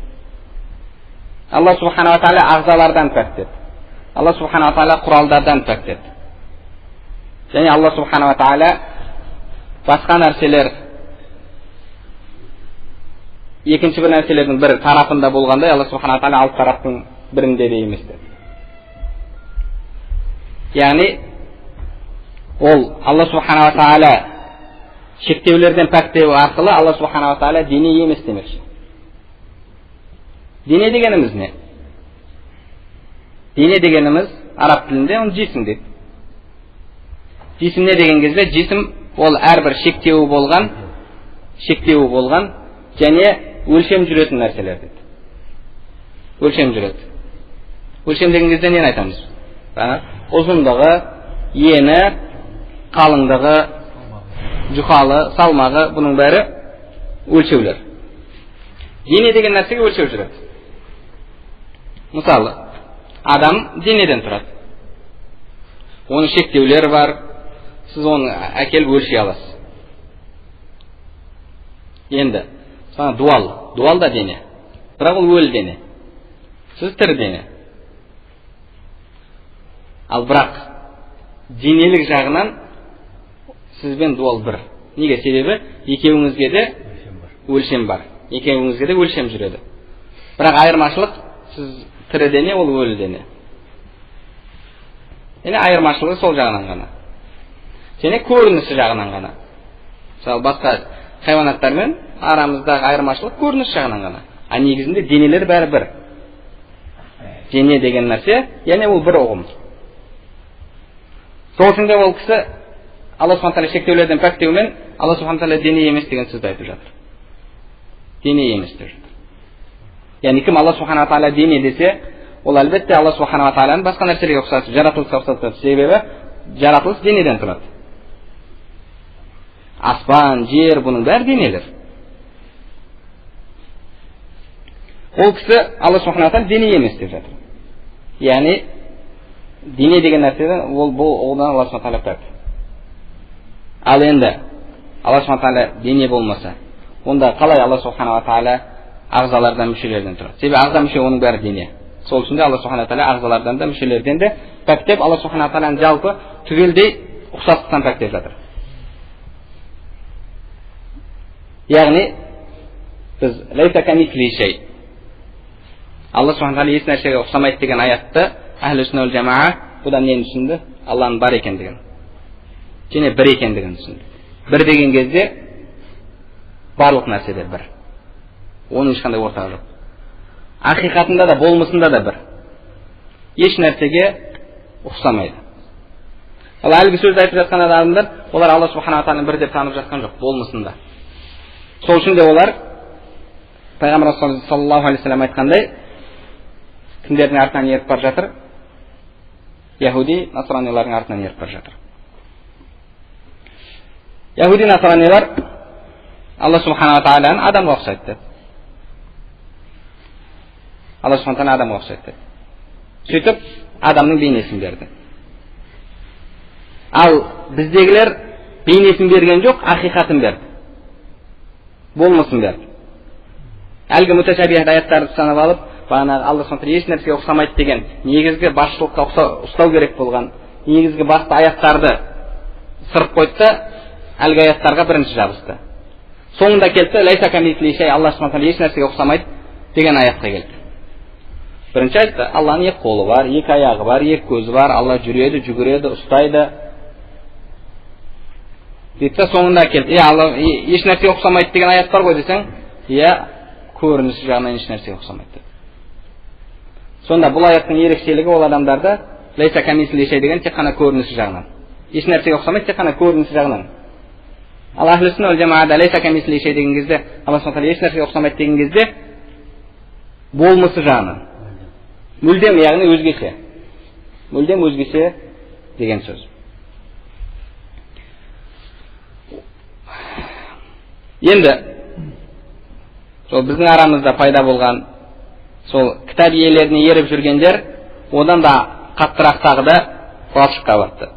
Алла субханала тағала ағзалардан пәк деді. Алла субханала тағала құралдардан пәк деді. Және Алла субханала тағала басқа нәрселер, екінші бір нәрселердің бір тарапында болғандай, Алла субханала тағала алты тараптың бірінде де емес деді. Яғни ол Алла субханала тағала шектеулерден пәктеу арқылы Алла субханала тағала дене емес демекші. Дене дегеніміз не? Дене дегеніміз араб тілінде оны жисім дейді. Жисім не деген кезде, жисім ол әрбір шектеуі болған және өлшем жүретін нәрселер дейді. Өлшем жүреді. Өлшем деген кезде нені айтамыз? Ұзындығы, ені, қалыңдығы, жұқалы, салмағы, бұның бәрі өлшеулер. Дене деген нәрсеге өлшеу жүреді. Мысалы, адам денеден тұрады. Оның шектеулері бар, сіз оны әкеліп өлшей аласыз. Енді, дуал, дуал да дене. Бірақ ол өлі дене. Сіз тірі дене. Ал бірақ денелік жағынан сізбен дуал бір. Неге? Себебі екеуіңізге де өлшем бар. Екеуіңізге де өлшем жүреді. Бірақ айырмашылық, сіз тірі дене, ол өлі дене. Яғни айырмашылығы сол жағынан ғана. Және көрінісі жағынан ғана. Мысалы, басқа хайуанаттармен арамыздағы айырмашылық көрініс жағынан ғана. А негізінде денелер бәрі бір. Дене деген нәрсе, яғни ол бір ұғым. Сол үшін де ол кісі Алла субхана тағала шектеулерден пәктеумен Алла субхана тағала дене емес деген сөзді айтып жатыр. Дене емес деп жатыр. Яғни кім Алла субхана тағала дене десе, ол әлбетте Алла субхана тағаланы басқа нәрселерге ұқсатып, жаратылысқа ұқсатады. Себебі жаратылыс денеден тұрады. Аспан, жер, бұның бәрі денелер. Ол кісі Алла субхана тағала дене емес деп жатыр. Яғни дене деген нәрседен ол бұл одан Алла субхана тағала пәк. Ал енді Алла субхана тағала дене болмаса, онда қалай Алла субхана тағала ағзалардан, мүшелерден тұрады? Себебі ағза, мүше оның бәрі дене. Сол үшін де Алла субхана тағала ағзалардан да, мүшелерден де пәктеп, Алла субхана тағаланы жалпы түгелдей ұқсастықтан пәктеп жатыр. Яғни біз ләйса камислихи шей, Алла субхана тағала еш нәрсеге ұқсамайды деген аятты әхлі сүнна уәл жамаа бұдан нені түсінді? Алланың бар екендігін және бір екендігін түсінді. Бір деген кезде барлық нәрседе бір. Оның ешқандай ортағы жоқ. Ақиқатында да, болмысында да бір. Еш нәрсеге ұқсамайды. Ал әлгі сөзді айтып жатқан адамдар, олар Алла субхана тағаланы бір деп танып жатқан жоқ, болмысында. Сол үшін де олар Пайғамбар саллаллаху алейхи вассалам айтқандай, кімдердің артынан еріп бара жатыр? Яһуди, насранилардың артынан еріп бара жатыр. Яһуди, насранилар Алла субхана тағаланы адамға ұқсайды деді. Алла субхана тағала адамға ұқсайды деді. Сөйтіп адамның бейнесін берді. Ал біздегілер бейнесін берген жоқ, ақиқатын берді. Болмысын берді. Әлгі муташабихат аяттарды санап алып, бағанағы Алла субхана тағала еш нәрсеге ұқсамайды деген негізгі басшылыққа ұстау керек болған негізгі басты аяттарды сырып қойды да, әлгі аяттарға бірінші жабысты. Соңында келді, ләйса камислихи шей, Алла субхана тағала еш нәрсеге ұқсамайды деген аятқа келді. Бірінші айтты, Алланың екі қолы бар, екі аяғы бар, екі көзі бар, Алла жүреді, жүгіреді, ұстайды. Дейді да, соңында келді, Алла еш нәрсеге ұқсамайды деген аят бар ғой десең, иә, көрінісі жағынан еш нәрсеге ұқсамайды деді. Сонда бұл аяттың ерекшелігі ол адамдарда ләйса камислихи шей деген тек қана көрінісі жағынан. Еш нәрсеге ұқсамайды, тек қана көрінісі жағынан. Ал әхлі сүнна уәл жамаада ләйса камислихи шей деген кезде, Алла субхана тағала еш нәрсеге ұқсамайды деген кезде болмысы жағынан. Мүлдем, яғни өзгеше. Мүлдем өзгеше деген сөз. Енді сол біздің арамызда пайда болған сол кітап иелеріне еріп жүргендер одан да қаттырақ тағы да балшыққа батты.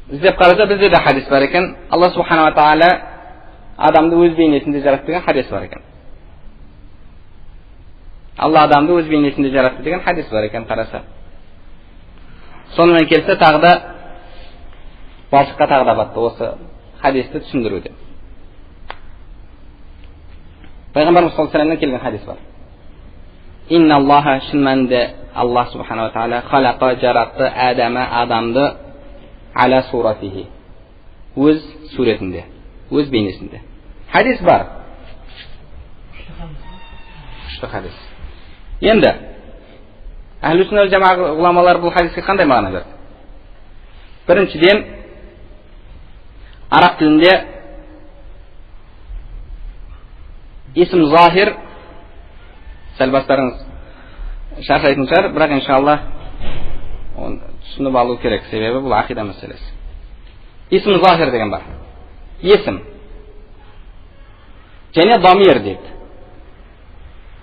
Іздеп қараса, бізде де хадис бар екен. Алла субханала тағала адамды өз бейнесінде жаратты деген хадис бар екен. Алла адамды өз бейнесінде жаратты деген хадис бар екен қараса. Сонымен келсе тағы да балшыққа тағы да батты осы хадисті түсіндіруде. Пайғамбарымыз саллаллаху алейхи вассаламнан келген хадис бар. Инна Аллаха, шын мәнінде Аллах субханала тағала халақа жаратты Адама адамды аля суратихи, өз суретінде, өз бейнесінде. Хадис бар. Күшті хадис. Енді әхлі сүнна жамаа ғұламалары бұл хадиске қандай мағына берді? Біріншіден, араб тілінде есім захир, сәл бастарыңыз шаршайтын шығар, бірақ иншалла оны түсініп алу керек, себебі бұл ақида мәселесі. Есім захир деген бар. Есім. Және дамир дейді.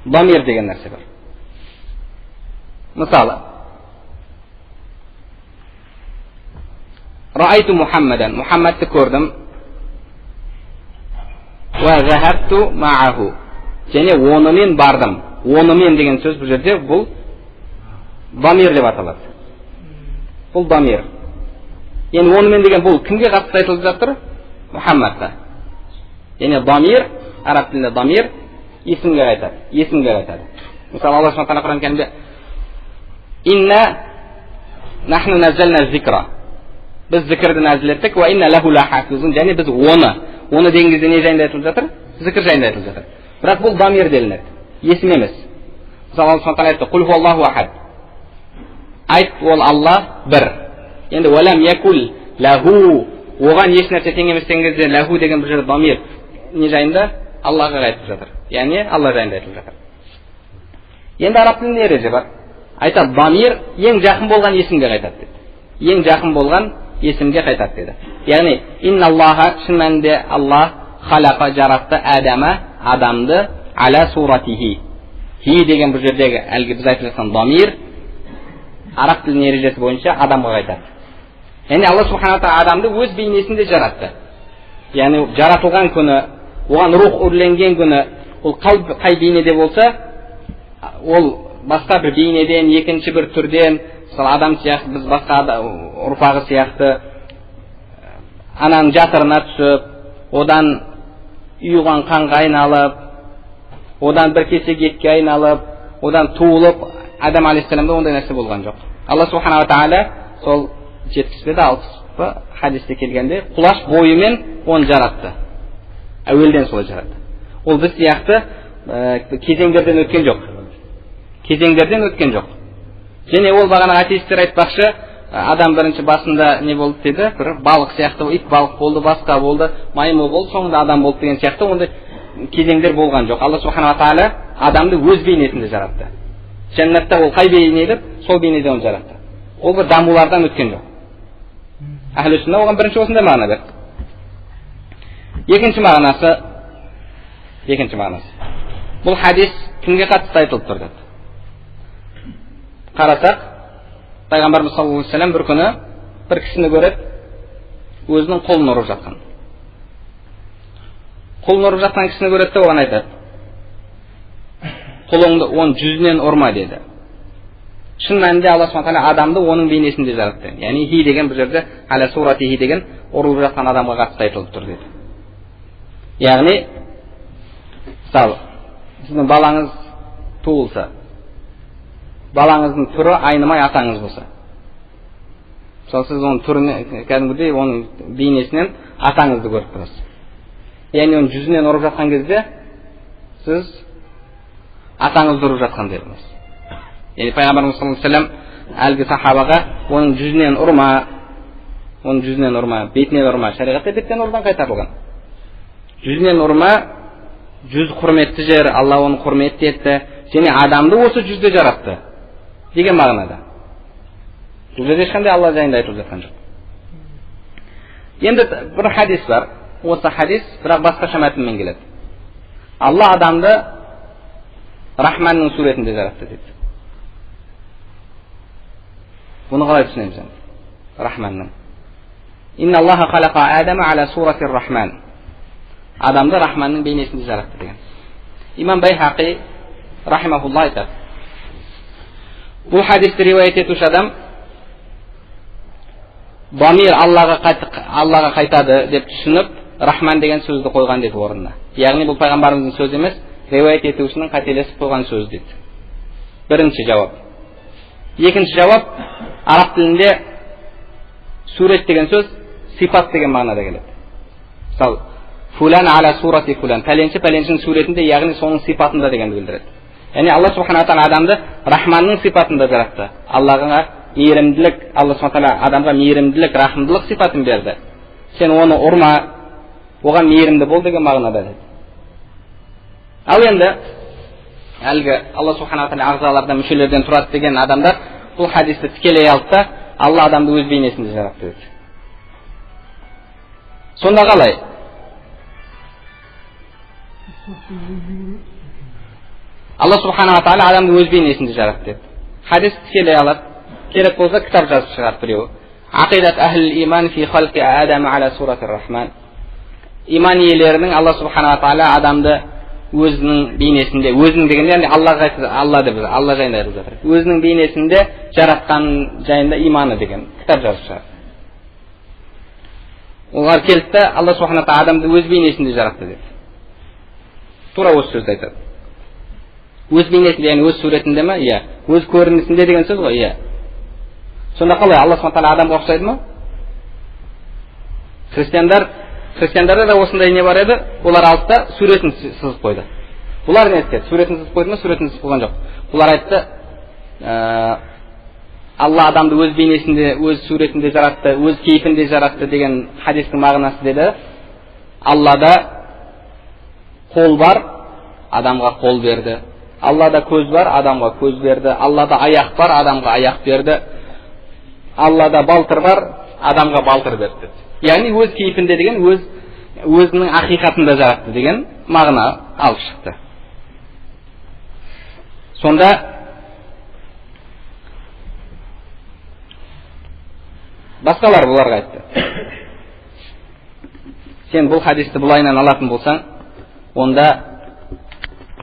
Дамир деген нәрсе бар. Мысалы, Раайту Мухаммадан, Мухаммадты көрдім. Уа захабту мааху. Және онымен бардым. Онымен деген сөз бұл жерде бұл дамир деп аталады. Бұл дамир. Енді онымен деген бұл кімге қатысты айтылып жатыр? Мухаммадқа. Яғни дамир, араб тілінде дамир есімге қайтады, есімге қайтады. Мысалы, Алла субхана тағала Құран кәрімде инна нахну наззална зикра. Біз зікірді нәзіл еттік, уа инна лаху лахафизун, және біз оны. Оны деген кезде не жайында айтылып жатыр? Зікір жайында айтылып жатыр. Бірақ бұл дамир делінеді, есім емес. Мысалы, Алла субхана тағала айтты: «Құл хуаллаху ахад». Айт, ол Алла бір. Енді уалам якул лаху, оған еш нәрсе тең емес деген кезде лаху деген бұл жерде дамир не жайында? Аллаға айтып жатыр. Яғни Алла жайында айтылып жатыр. Енді араб тілінде ереже бар. Айтады, дамир ең жақын болған есімге қайтады деді. Ең жақын болған есімге қайтады деді. Яғни инналлаха, шын мәнінде Аллах халақа жаратты Адама, адамды аля суратихи. Хи деген бұл жердегі әлгі біз айтып жатқан дамир араб тілінің ережесі бойынша адамға қайтады. Яғни Алла субхана тағала адамды өз бейнесінде жаратты. Яғни жаратылған күні, оған рух үрленген күні, ол қай бейнеде болса, ол басқа бір бейнеден, екінші бір түрден, мысалы адам сияқты, біз басқа ұрпағы сияқты ананың жатырына түсіп, одан ұйыған қанға айналып, одан бір кесек етке айналып, одан туылып, Адам алейхиссаламда ондай нәрсе болған жоқ. Алла субханала тағала сол 70 пе 60 па хадисте келгенде құлаш бойымен оны жаратты. Әуелден солай жаратты. Ол біз сияқты кезеңдерден өткен жоқ. Кезеңдерден өткен жоқ. Және ол бағана атеисттер айтпақшы, адам бірінші басында не болды деді, бір балық сияқты, ит балық болды, басқа болды, маймыл болды, соңында адам болды деген сияқты ондай кезеңдер болған жоқ. Алла субханала тағала адамды өз бейнесінде жаратты. Жәннатта ол қай бейнеде, сол бейнеде оны жаратты. Ол бір дамулардан өткен жоқ. Әхлі сүнна оған бірінші осындай мағына берді. Екінші мағынасы. Бұл хадис кімге қатысты айтылып тұр деді. Қарасақ, Пайғамбарымыз саллаллаху алейхи вассалам бір күні бір кісіні көреді, өзінің қолын ұрып жатқан. Қолын ұрып жатқан кісіні көреді де оған айтады: қолыңды оның жүзінен ұрма деді. Шын мәнінде Алла субхана тағала адамды оның бейнесінде жаратты. Яғни хи деген бұл жерде аля суратихи деген ұрылып жатқан адамға қатысты айтылып тұр деді. Яғни мысалы, сіздің балаңыз туылса, балаңыздың түрі айнымай атаңыз болса, мысалы сіз оның түріне, кәдімгідей оның бейнесінен атаңызды көріп тұрасыз. Яғни оның жүзінен ұрып жатқан кезде сіз атаңызды ұрып жатқандай боласыз. Яғни Пайғамбарымыз саллаллаху алейхи вассалам әлгі сахабаға оның жүзінен ұрма, оның жүзінен ұрма, бетінен ұрма, шариғатта беттен ұрдан қайтарылған. Жүзінен ұрма, жүз құрметті жер, Алла оны құрметті етті, және адамды осы жүзде жаратты деген мағынада. Бұл жерде ешқандай Алла жайында айтылып жатқан жоқ. Енді бір хадис бар, осы хадис бірақ басқаша мәтінмен келеді. Алла адамды Рахманның суретінде жаратты дейді. Бұны қалай түсінеміз енді? Рахманның. Инна Аллаха халақа Адама аля сурати Рахман. Адамды Рахманның бейнесінде жаратты деген. Имам Байхақи рахимахулла айтады. Бұл хадисті риуаят етуші адам дамир Аллаға қайтады деп түсініп, Рахман деген сөзді қойған дейді орнына. Яғни бұл пайғамбарымыздың сөзі емес, риуаят етушінің қателесіп қойған сөзі дейді. Бірінші жауап. Екінші жауап, араб тілінде сурет деген сөз сипат деген мағынада келеді. Мысалы, фулан аля сурати фулан, пәленші пәленшінің суретінде, яғни соның сипатында дегенді білдіреді. Яғни Алла субхана тағала адамды Рахманның сипатында жаратты. Аллаға мейірімділік, Алла субхана тағала адамға мейірімділік, рахымдылық сипатын берді. Сен оны ұрма, оған мейірімді бол деген мағынада деді. Ал енді әлгі Алла субхана тағала ағзалардан, мүшелерден тұрады деген адамдар бұл хадисті тікелей алды да, Алла адамды өз бейнесінде жаратты деді. Сонда қалай? Алла субханала тағала адамды өз бейнесінде жаратты деді. Хадис тікелей алады. Керек болса кітап жазып шығарды біреуі. Ақидат әхлил иман фи халқи адам аля сурати рахман. Иман иелерінің Алла субханала тағала адамды өзінің бейнесінде, өзінің дегенде яғни Аллаға, Алла деп, Алла жайында айтылып жатыр. Өзінің бейнесінде жаратқан жайында иманы деген кітап жазып шығарды. Олар келді де, Алла субханала тағала адамды өз бейнесінде жаратты деді. Тура осы сөзді айтады. Өз бейнесінде, яғни өз суретінде ме? Иә. Өз көрінісінде деген сөз ғой, иә. Сонда қалай Алла субхана тағала адамға ұқсайды ма? Христиандарда да осындай не бар еді, олар алды да суретін сызып қойды. Бұлар не істеді? Суретін сызып қойды ма? Суретін сызып қойған жоқ. Бұлар айтты, Алла адамды өз бейнесінде, өз суретінде жаратты, өз кейпінде жаратты деген хадистің мағынасы деді. Аллада қол бар, адамға қол берді. Аллада көз бар, адамға көз берді. Аллада аяқ бар, адамға аяқ берді. Аллада балтыр бар, адамға балтыр берді деді. Яғни өз кейпінде деген өзінің ақиқатында жаратты деген мағына алып шықты. Сонда басқалар бұларға айтты. Сен бұл хадисті бұлайынан алатын болсаң, онда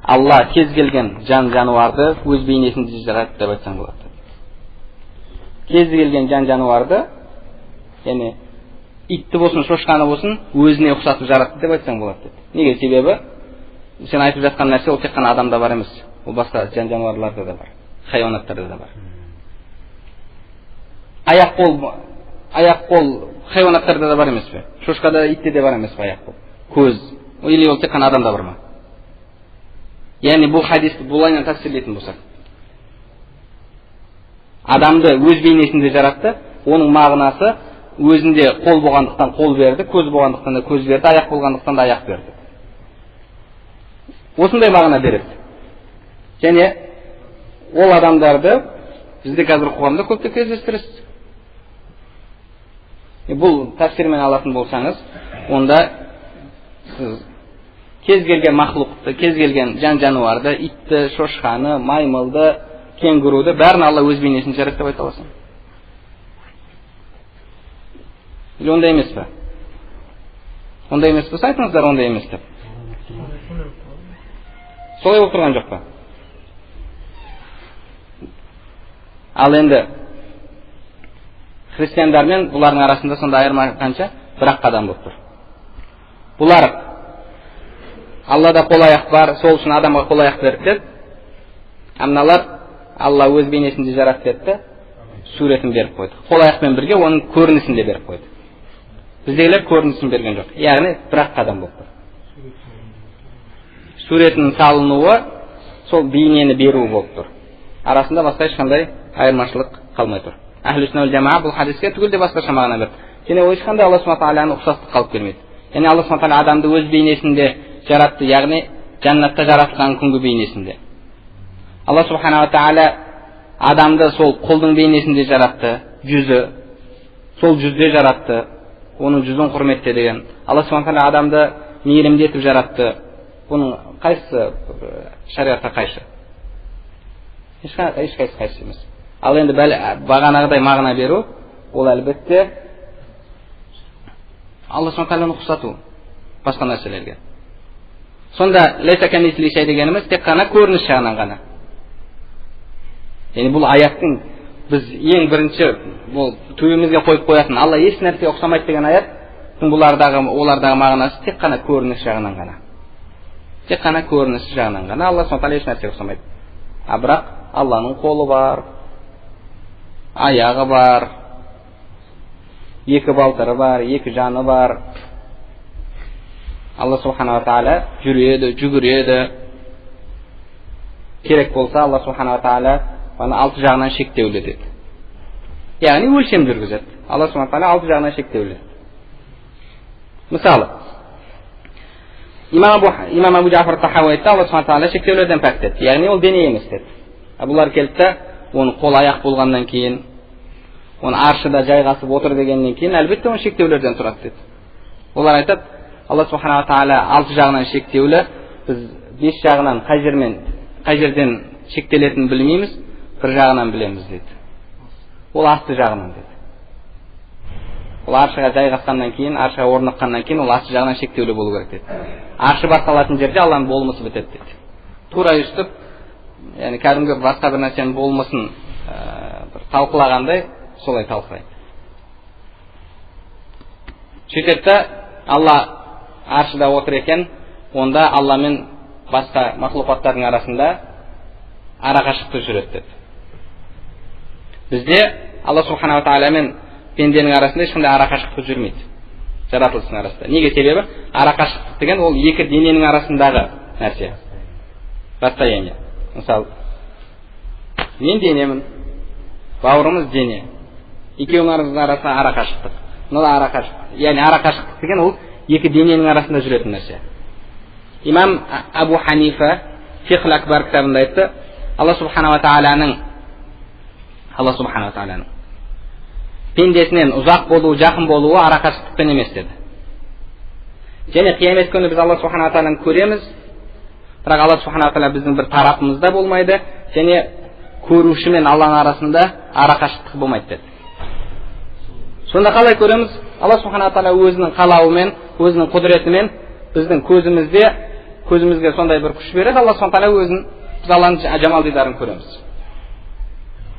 Алла кез келген жан жануарды өз бейнесінде жаратты деп айтсаң болады. Кез келген жан жануарды, яғни итті болсын, шошқаны болсын, өзіне ұқсатып жаратты деп айтсаң болады деді. Неге? Себебі сен айтып жатқан нәрсе ол тек қана адамда бар емес, ол басқа жан жануарларда да бар, хайуанаттарда да бар. Аяқ қол, аяқ қол хайуанаттарда да бар емес пе? Шошқада, итте де бар емес пе аяқ қол? Көз. Или ол тек қана адамда бар ма? Яғни бұл хадисті бұлайынан тәпсірлейтін болсақ, адамды өз бейнесінде жаратты, оның мағынасы өзінде қол болғандықтан қол берді, көз болғандықтан да көз берді, аяқ болғандықтан да аяқ берді. Осындай мағына береді. Және ол адамдарды бізде қазір қоғамда көптеп кездестіресіз. Бұл тәпсірмен алатын болсаңыз, онда сіз кез келген мақлұқты, кез келген жан жануарды, итті, шошқаны, маймылды, кенгуруды бәрін Алла өз бейнесін жаратты деп айта аласың. Или ондай емес пе? Ондай емес болса айтыңыздар, ондай емес деп. Солай болып тұрған жоқ па? Ал енді христиандар мен бұлардың арасында сонда айырма қанша? Бір-ақ қадам болып тұр. Бұлар Аллада қол аяқ бар, сол үшін адамға қол аяқ берді деді. А мыналар Алла өз бейнесінде жаратты деді, суретін беріп қойды. Қол аяқпен бірге оның көрінісін де беріп қойды. Біздегілер көрінісін берген жоқ. Яғни бір-ақ қадам болып тұр. Суретінің салынуы сол бейнені беру болып тұр. Арасында басқа ешқандай айырмашылық қалмай тұр. Әхлі сүнна уәл жамаа бұл хадиске түгел де басқаша мағына берді. Және ол ешқандай Алла субхана тағаланың ұқсастық қалып келмейді. Яғни Алла субхана тағала адамды өз бейнесінде жаратты, яғни жәннатта жаратқан күнгі бейнесінде. Алла субхана тағала адамды сол құлдың бейнесінде жаратты, жүзі сол жүзде жаратты, оның жүзін құрметте деген. Алла субхана тағала адамды мейірімді етіп жаратты. Бұның қайсысы шариғатқа қайшы? Ешқайсысы қайшы емес. Ал енді бағанағыдай мағына беру, ол әлбетте Алла субхана тағаланы ұқсату басқа нәрселерге. Сонда лейса камислихи шай дегеніміз тек қана көрініс жағынан ғана. Яғни бұл аяттың біз ең бірінші бұл төбемізге қойып қоятын Алла еш нәрсеге ұқсамайды деген аяттың олардағы мағынасы тек қана көрініс жағынан ғана. Тек қана көрініс жағынан ғана Алла субхана тағала еш нәрсеге ұқсамайды. А бірақ Алланың қолы бар, Аяғы бар, екі балтыры бар, екі жаны бар. Алла субханала тағала жүреді, жүгіреді. Керек болса, Алла субханала тағала аны алты жағынан шектеулі деді. Яғни өлшем жүргізеді. Алла субханала тағала алты жағынан шектеулі. Мысалы, имам Абу Жафар Тахауи айтты, Алла субханала тағала шектеулерден пәк деді. Яғни ол дене емес деді. Бұлар келді де, оның қол аяқ болғаннан кейін, оны аршыда жайғасып отыр дегеннен кейін, әлбетте оны шектеулерден тұрады деді. Олар айтады, Алла субханала тағала алты жағынан шектеулі, біз бес жағынан қай жермен, қай жерден шектелетінін білмейміз, бір жағынан білеміз деді. Ол асты жағынан деді. Ол аршыға жайғасқаннан кейін, аршыға орныққаннан кейін ол асты жағынан шектеулі болу керек деді. Аршы басталатын жерде Алланың болмысы бітеді деді. Тура өстіп, яғни кәдімгі басқа бір нәрсенің болмысын бір талқылағандай солай талқылайды. Сөйтеді де, Алла аршыда отыр екен, онда Алла мен басқа мақлұқаттардың арасында арақашықтық жүреді деді. Бізде Алла субханала тағала мен пенденің арасында ешқандай арақашықтық жүрмейді, жаратылыстың арасында. Неге? Себебі арақашықтық деген ол екі дененің арасындағы нәрсе, расстояние. Мысалы, мен денемін, бауырымыз дене, екеуінің арасында арақашықтық. Мына арақашықтық, яғни арақашықтық деген ол екі дененің арасында жүретін нәрсе. Имам Абу Ханифа Фиқх Акбар кітабында айтты, Алла субханала тағаланың, Алла субханала тағаланың пендесінен ұзақ болуы, жақын болуы арақашықтықпен емес деді. Және қиямет күні біз Алла субханала тағаланы көреміз, бірақ Алла субханала тағала біздің бір тарапымызда болмайды, және көруші мен Алланың арасында арақашықтық болмайды деді. Сонда қалай көреміз? Алла субханала тағала өзінің қалауымен, өзінің құдіретімен біздің көзімізде, көзімізге сондай бір күш береді. Алла субханала тағала өзін, біз Алланың жамал дидарын көреміз.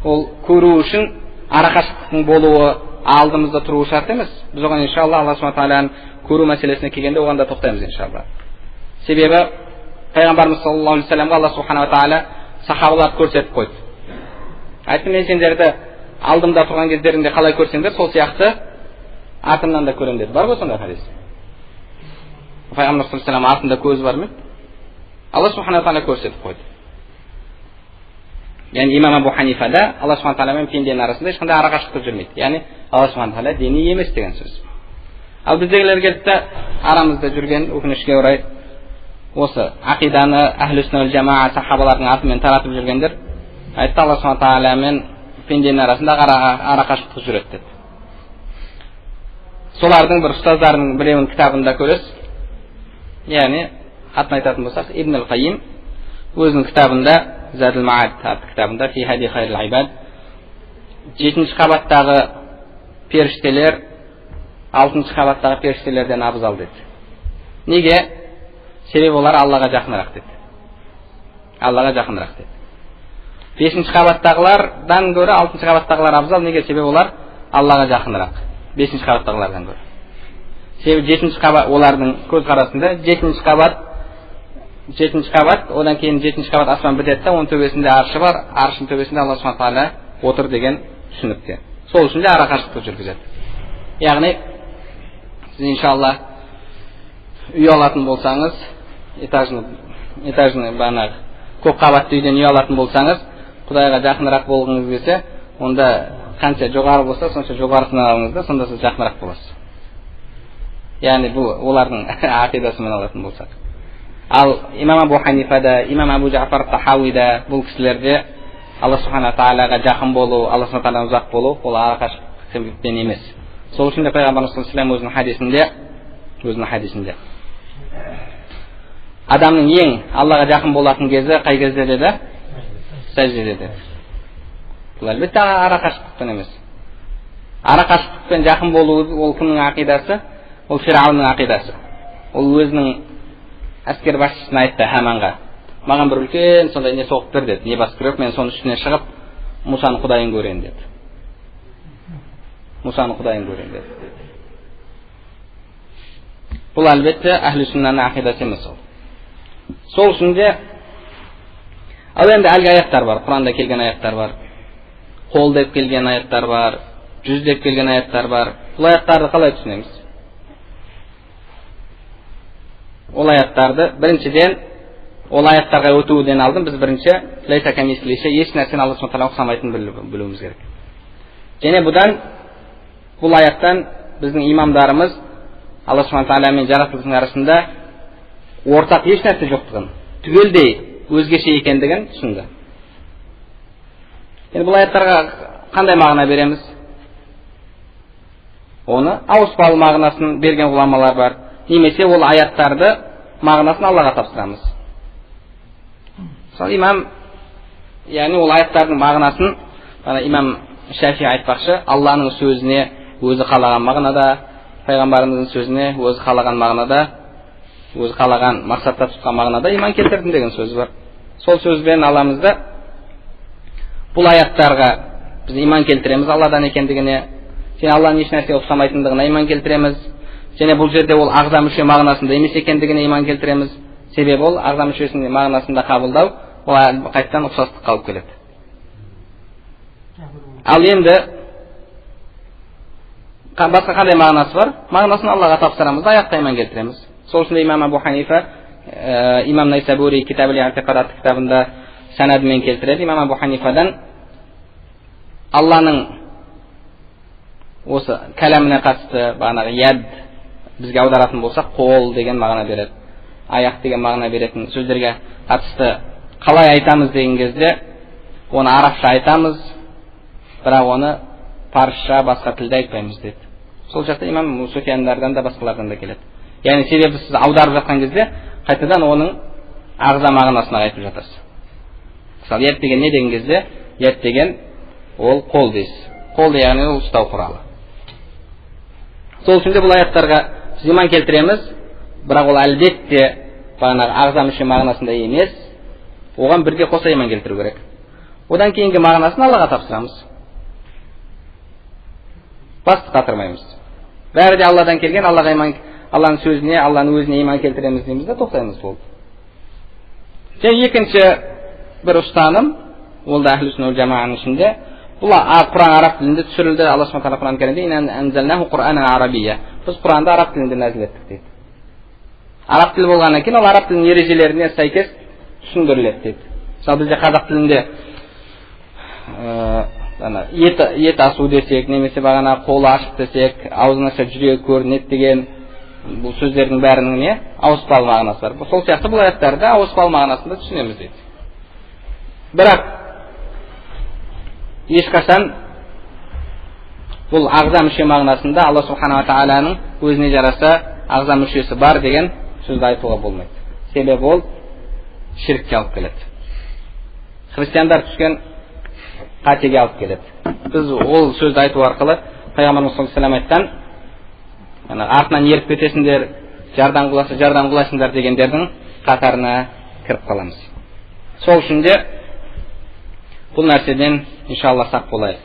Ол көру үшін арақашықтықтың болуы, алдымызда тұруы шарт емес. Біз оған иншалла Алла субханала тағаланың көру мәселесіне келгенде оған да тоқтаймыз иншалла. Себебі пайғамбарымыз саллаллаху алейхи вассаламға Алла субханала тағала сахабаларды көрсетіп қойды. Айтты, мен сендерді алдымда тұрған кездеріңде қалай көрсеңдер, сол сияқты артымнан да көремін деді. Бар ғой сондай хадис? Пайғамбар саллаллаху алейхи вассалам артында көзі бар ма еді? Алла субханала тағала көрсетіп қойды. Яғни имам Абу Ханифада Алла субханала тағала мен пенденің арасында ешқандай арақашықтық жүрмейді. Яғни Алла субханала тағала дене емес деген сөз. Ал біздегілер келді де, арамызда жүрген, өкінішке орай, осы ақиданы әхлі сүнна уәл жамаа сахабалардың атымен таратып жүргендер айтты, Алла субханала тағала мен пенденің арасында арақашықтық жүреді деді. Солардың бір ұстаздарының біреуінің кітабында көресіз. Яғни атын айтатын болсақ, Ибн Қайим өзінің кітабында, Задул Маад атты кітабында, Фи хади хайрил ибад, 7-ші қабаттағы періштелер 6-шы қабаттағы періштелерден абзал деді. Неге? Себебі олар Аллаға жақынырақ деді. Аллаға жақынырақ деді. 5-ші қабаттағылардан гөрі 6-шы қабаттағылар абзал. Неге? Себебі олар Аллаға жақынырақ. 5-ші қабаттағылардан гөрі. Себебі 7-ші қабат олардың көзқарасында 7-ші қабат, 7-ші қабат, одан кейін 7-ші қабат аспан бітеді де, оның төбесінде аршы бар, аршының төбесінде Алла субхана тағала отыр деген түсінікте. Сол үшін де арақашықтық жүргізеді. Яғни сіз иншалла үй алатын болсаңыз, этажный бағанағы көп қабатты үйден үй алатын болсаңыз, Құдайға жақынырақ болғыңыз келсе, онда қанша жоғары болса, сонша жоғарысынан алыңыз да, сонда сіз жақынырақ боласыз. Яғни бұл олардың ақидасымен алатын болсақ. Ал имам Абу Ханифада, имам Абу Жафар Тахауида, бұл кісілерде Алла субхана тағалаға жақын болу, Алла субхана тағаладан ұзақ болу ол арақашықтықпен емес. Сол үшін де пайғамбарымыз саллаллаху алейхи вассалам өзінің хадисінде адамның ең Аллаға жақын болатын кезі қай кезде деді? Сәждеде деді. Бұл әлбетте арақашықтықпен емес. Арақашықтықпен жақын болу ол кімнің ақидасы? Ол Фирауынның ақидасы. Ол өзінің әскер басшысына айтты, Хаманға: маған бір үлкен сондай не соғып бер деді, небоскреб, мен соның үстіне шығып Мұсаның құдайын көрейін деді. Мұсаның құдайын көрейін деді. Бұл әлбетте әхлі сүннаның ақидасы емес ол. Сол үшін де ал енді әлгі аяттар бар, Құранда келген аяттар бар. Қол деп келген аяттар бар, жүз деп келген аяттар бар. Бұл аяттарды қалай түсінеміз? Ол аяттарды біріншіден, ол аяттарға өтуден алдын біз бірінші лейса камислихи, еш нәрсені Алла субхана тағала ұқсамайтынын білуіміз керек. Және бұдан, бұл аяттан біздің имамдарымыз Алла субхана тағала мен жаратылыстың арасында ортақ еш нәрсе жоқтығын, түгелдей өзгеше екендігін түсінді. Енді бұл аяттарға қандай мағына береміз? Оны ауыспалы мағынасын берген ғұламалар бар. Немесе ол аяттарды мағынасын Аллаға тапсырамыз. Мысалы, имам, яғни ол аяттардың мағынасын, ана имам Шафи айтпақшы, Алланың сөзіне өзі қалаған мағынада, пайғамбарымыздың сөзіне өзі қалаған мағынада, өзі қалаған мақсатта тұтқан мағынада иман келтірдім деген сөзі бар. Сол сөзбен аламыз да, бұл аяттарға біз иман келтіреміз Алладан екендігіне, және Алланың еш нәрсеге ұқсамайтындығына иман келтіреміз, және бұл жерде ол ағза мүше мағынасында емес екендігіне иман келтіреміз. Себебі ол ағза мүшесінің мағынасында қабылдау, ол қайтадан ұқсастыққа алып келеді. Ал енді басқа қандай мағынасы бар? Мағынасын Аллаға тапсырамыз да, аяқта иман келтіреміз. Сол үшін де имам Абу Ханифа, имам Найсабури Китабул Иътиқадат кітабында санадымен келтіреді. Имам Абу Ханифадан Алланың осы кәләміне қатысты бағанағы яд бізге аударатын болсақ, қол деген мағына береді, аяқ деген мағына беретін сөздерге қатысты қалай айтамыз деген кезде, оны арабша айтамыз, бірақ оны парысша, басқа тілде айтпаймыз дейді. Сол жақта имам Суфияндардан да, басқалардан да келеді. Яғни себебі сіз аударып жатқан кезде қайтадан оның ағза мағынасына айтып жатасыз. Мысалы, яд деген не деген кезде, яд деген ол қол дейсіз. Қол яғни ол ұстау құралы. Сол үшін де бұл аяттарға біз иман келтіреміз, бірақ ол әлбетте бағанағы ағза мүше мағынасында емес, оған бірге қоса иман келтіру керек. Одан кейінгі мағынасын Аллаға тапсырамыз. Басты қатырмаймыз. Бәрі де Алладан келген, Аллаға иман, Алланың сөзіне, Алланың өзіне иман келтіреміз дейміз де тоқтаймыз, болды. Және екінші бір ұстаным, ол да әхлі сүнна жамағаның ішінде, бұл Құран араб тілінде түсірілді. Алла субхана тағала Құран кәрімде инна анзалнаху Құранан арабия. Біз Құранды араб тілінде нәзіл еттік дейді. Араб тілі болғаннан кейін ол араб тілінің ережелеріне сәйкес түсіндіріледі дейді. Мысалы, бізде қазақ тілінде ана ет асу десек, немесе бағана қолы ашық десек, аузын ашса жүрегі көрінеді деген бұл сөздердің бәрінің не ауыспалы мағынасы бар. Сол сияқты бұл аяттарды ауыспалы мағынасында түсінеміз дейді. Бірақ ешқашан бұл ағза мүше мағынасында Алла субханала тағаланың өзіне жараса ағза мүшесі бар деген сөзді айтуға болмайды. Себебі ол ширкке алып келеді. Христиандар түскен қатеге алып келеді. Біз ол сөзді айту арқылы пайғамбарымыз саллаллаху алейхи вассалам айтқан, ана артынан еріп кетесіңдер, жардан құласа жардан құлайсыңдар дегендердің қатарына кіріп қаламыз. Сол үшін де бұл нәрседен иншалла сақ болайық.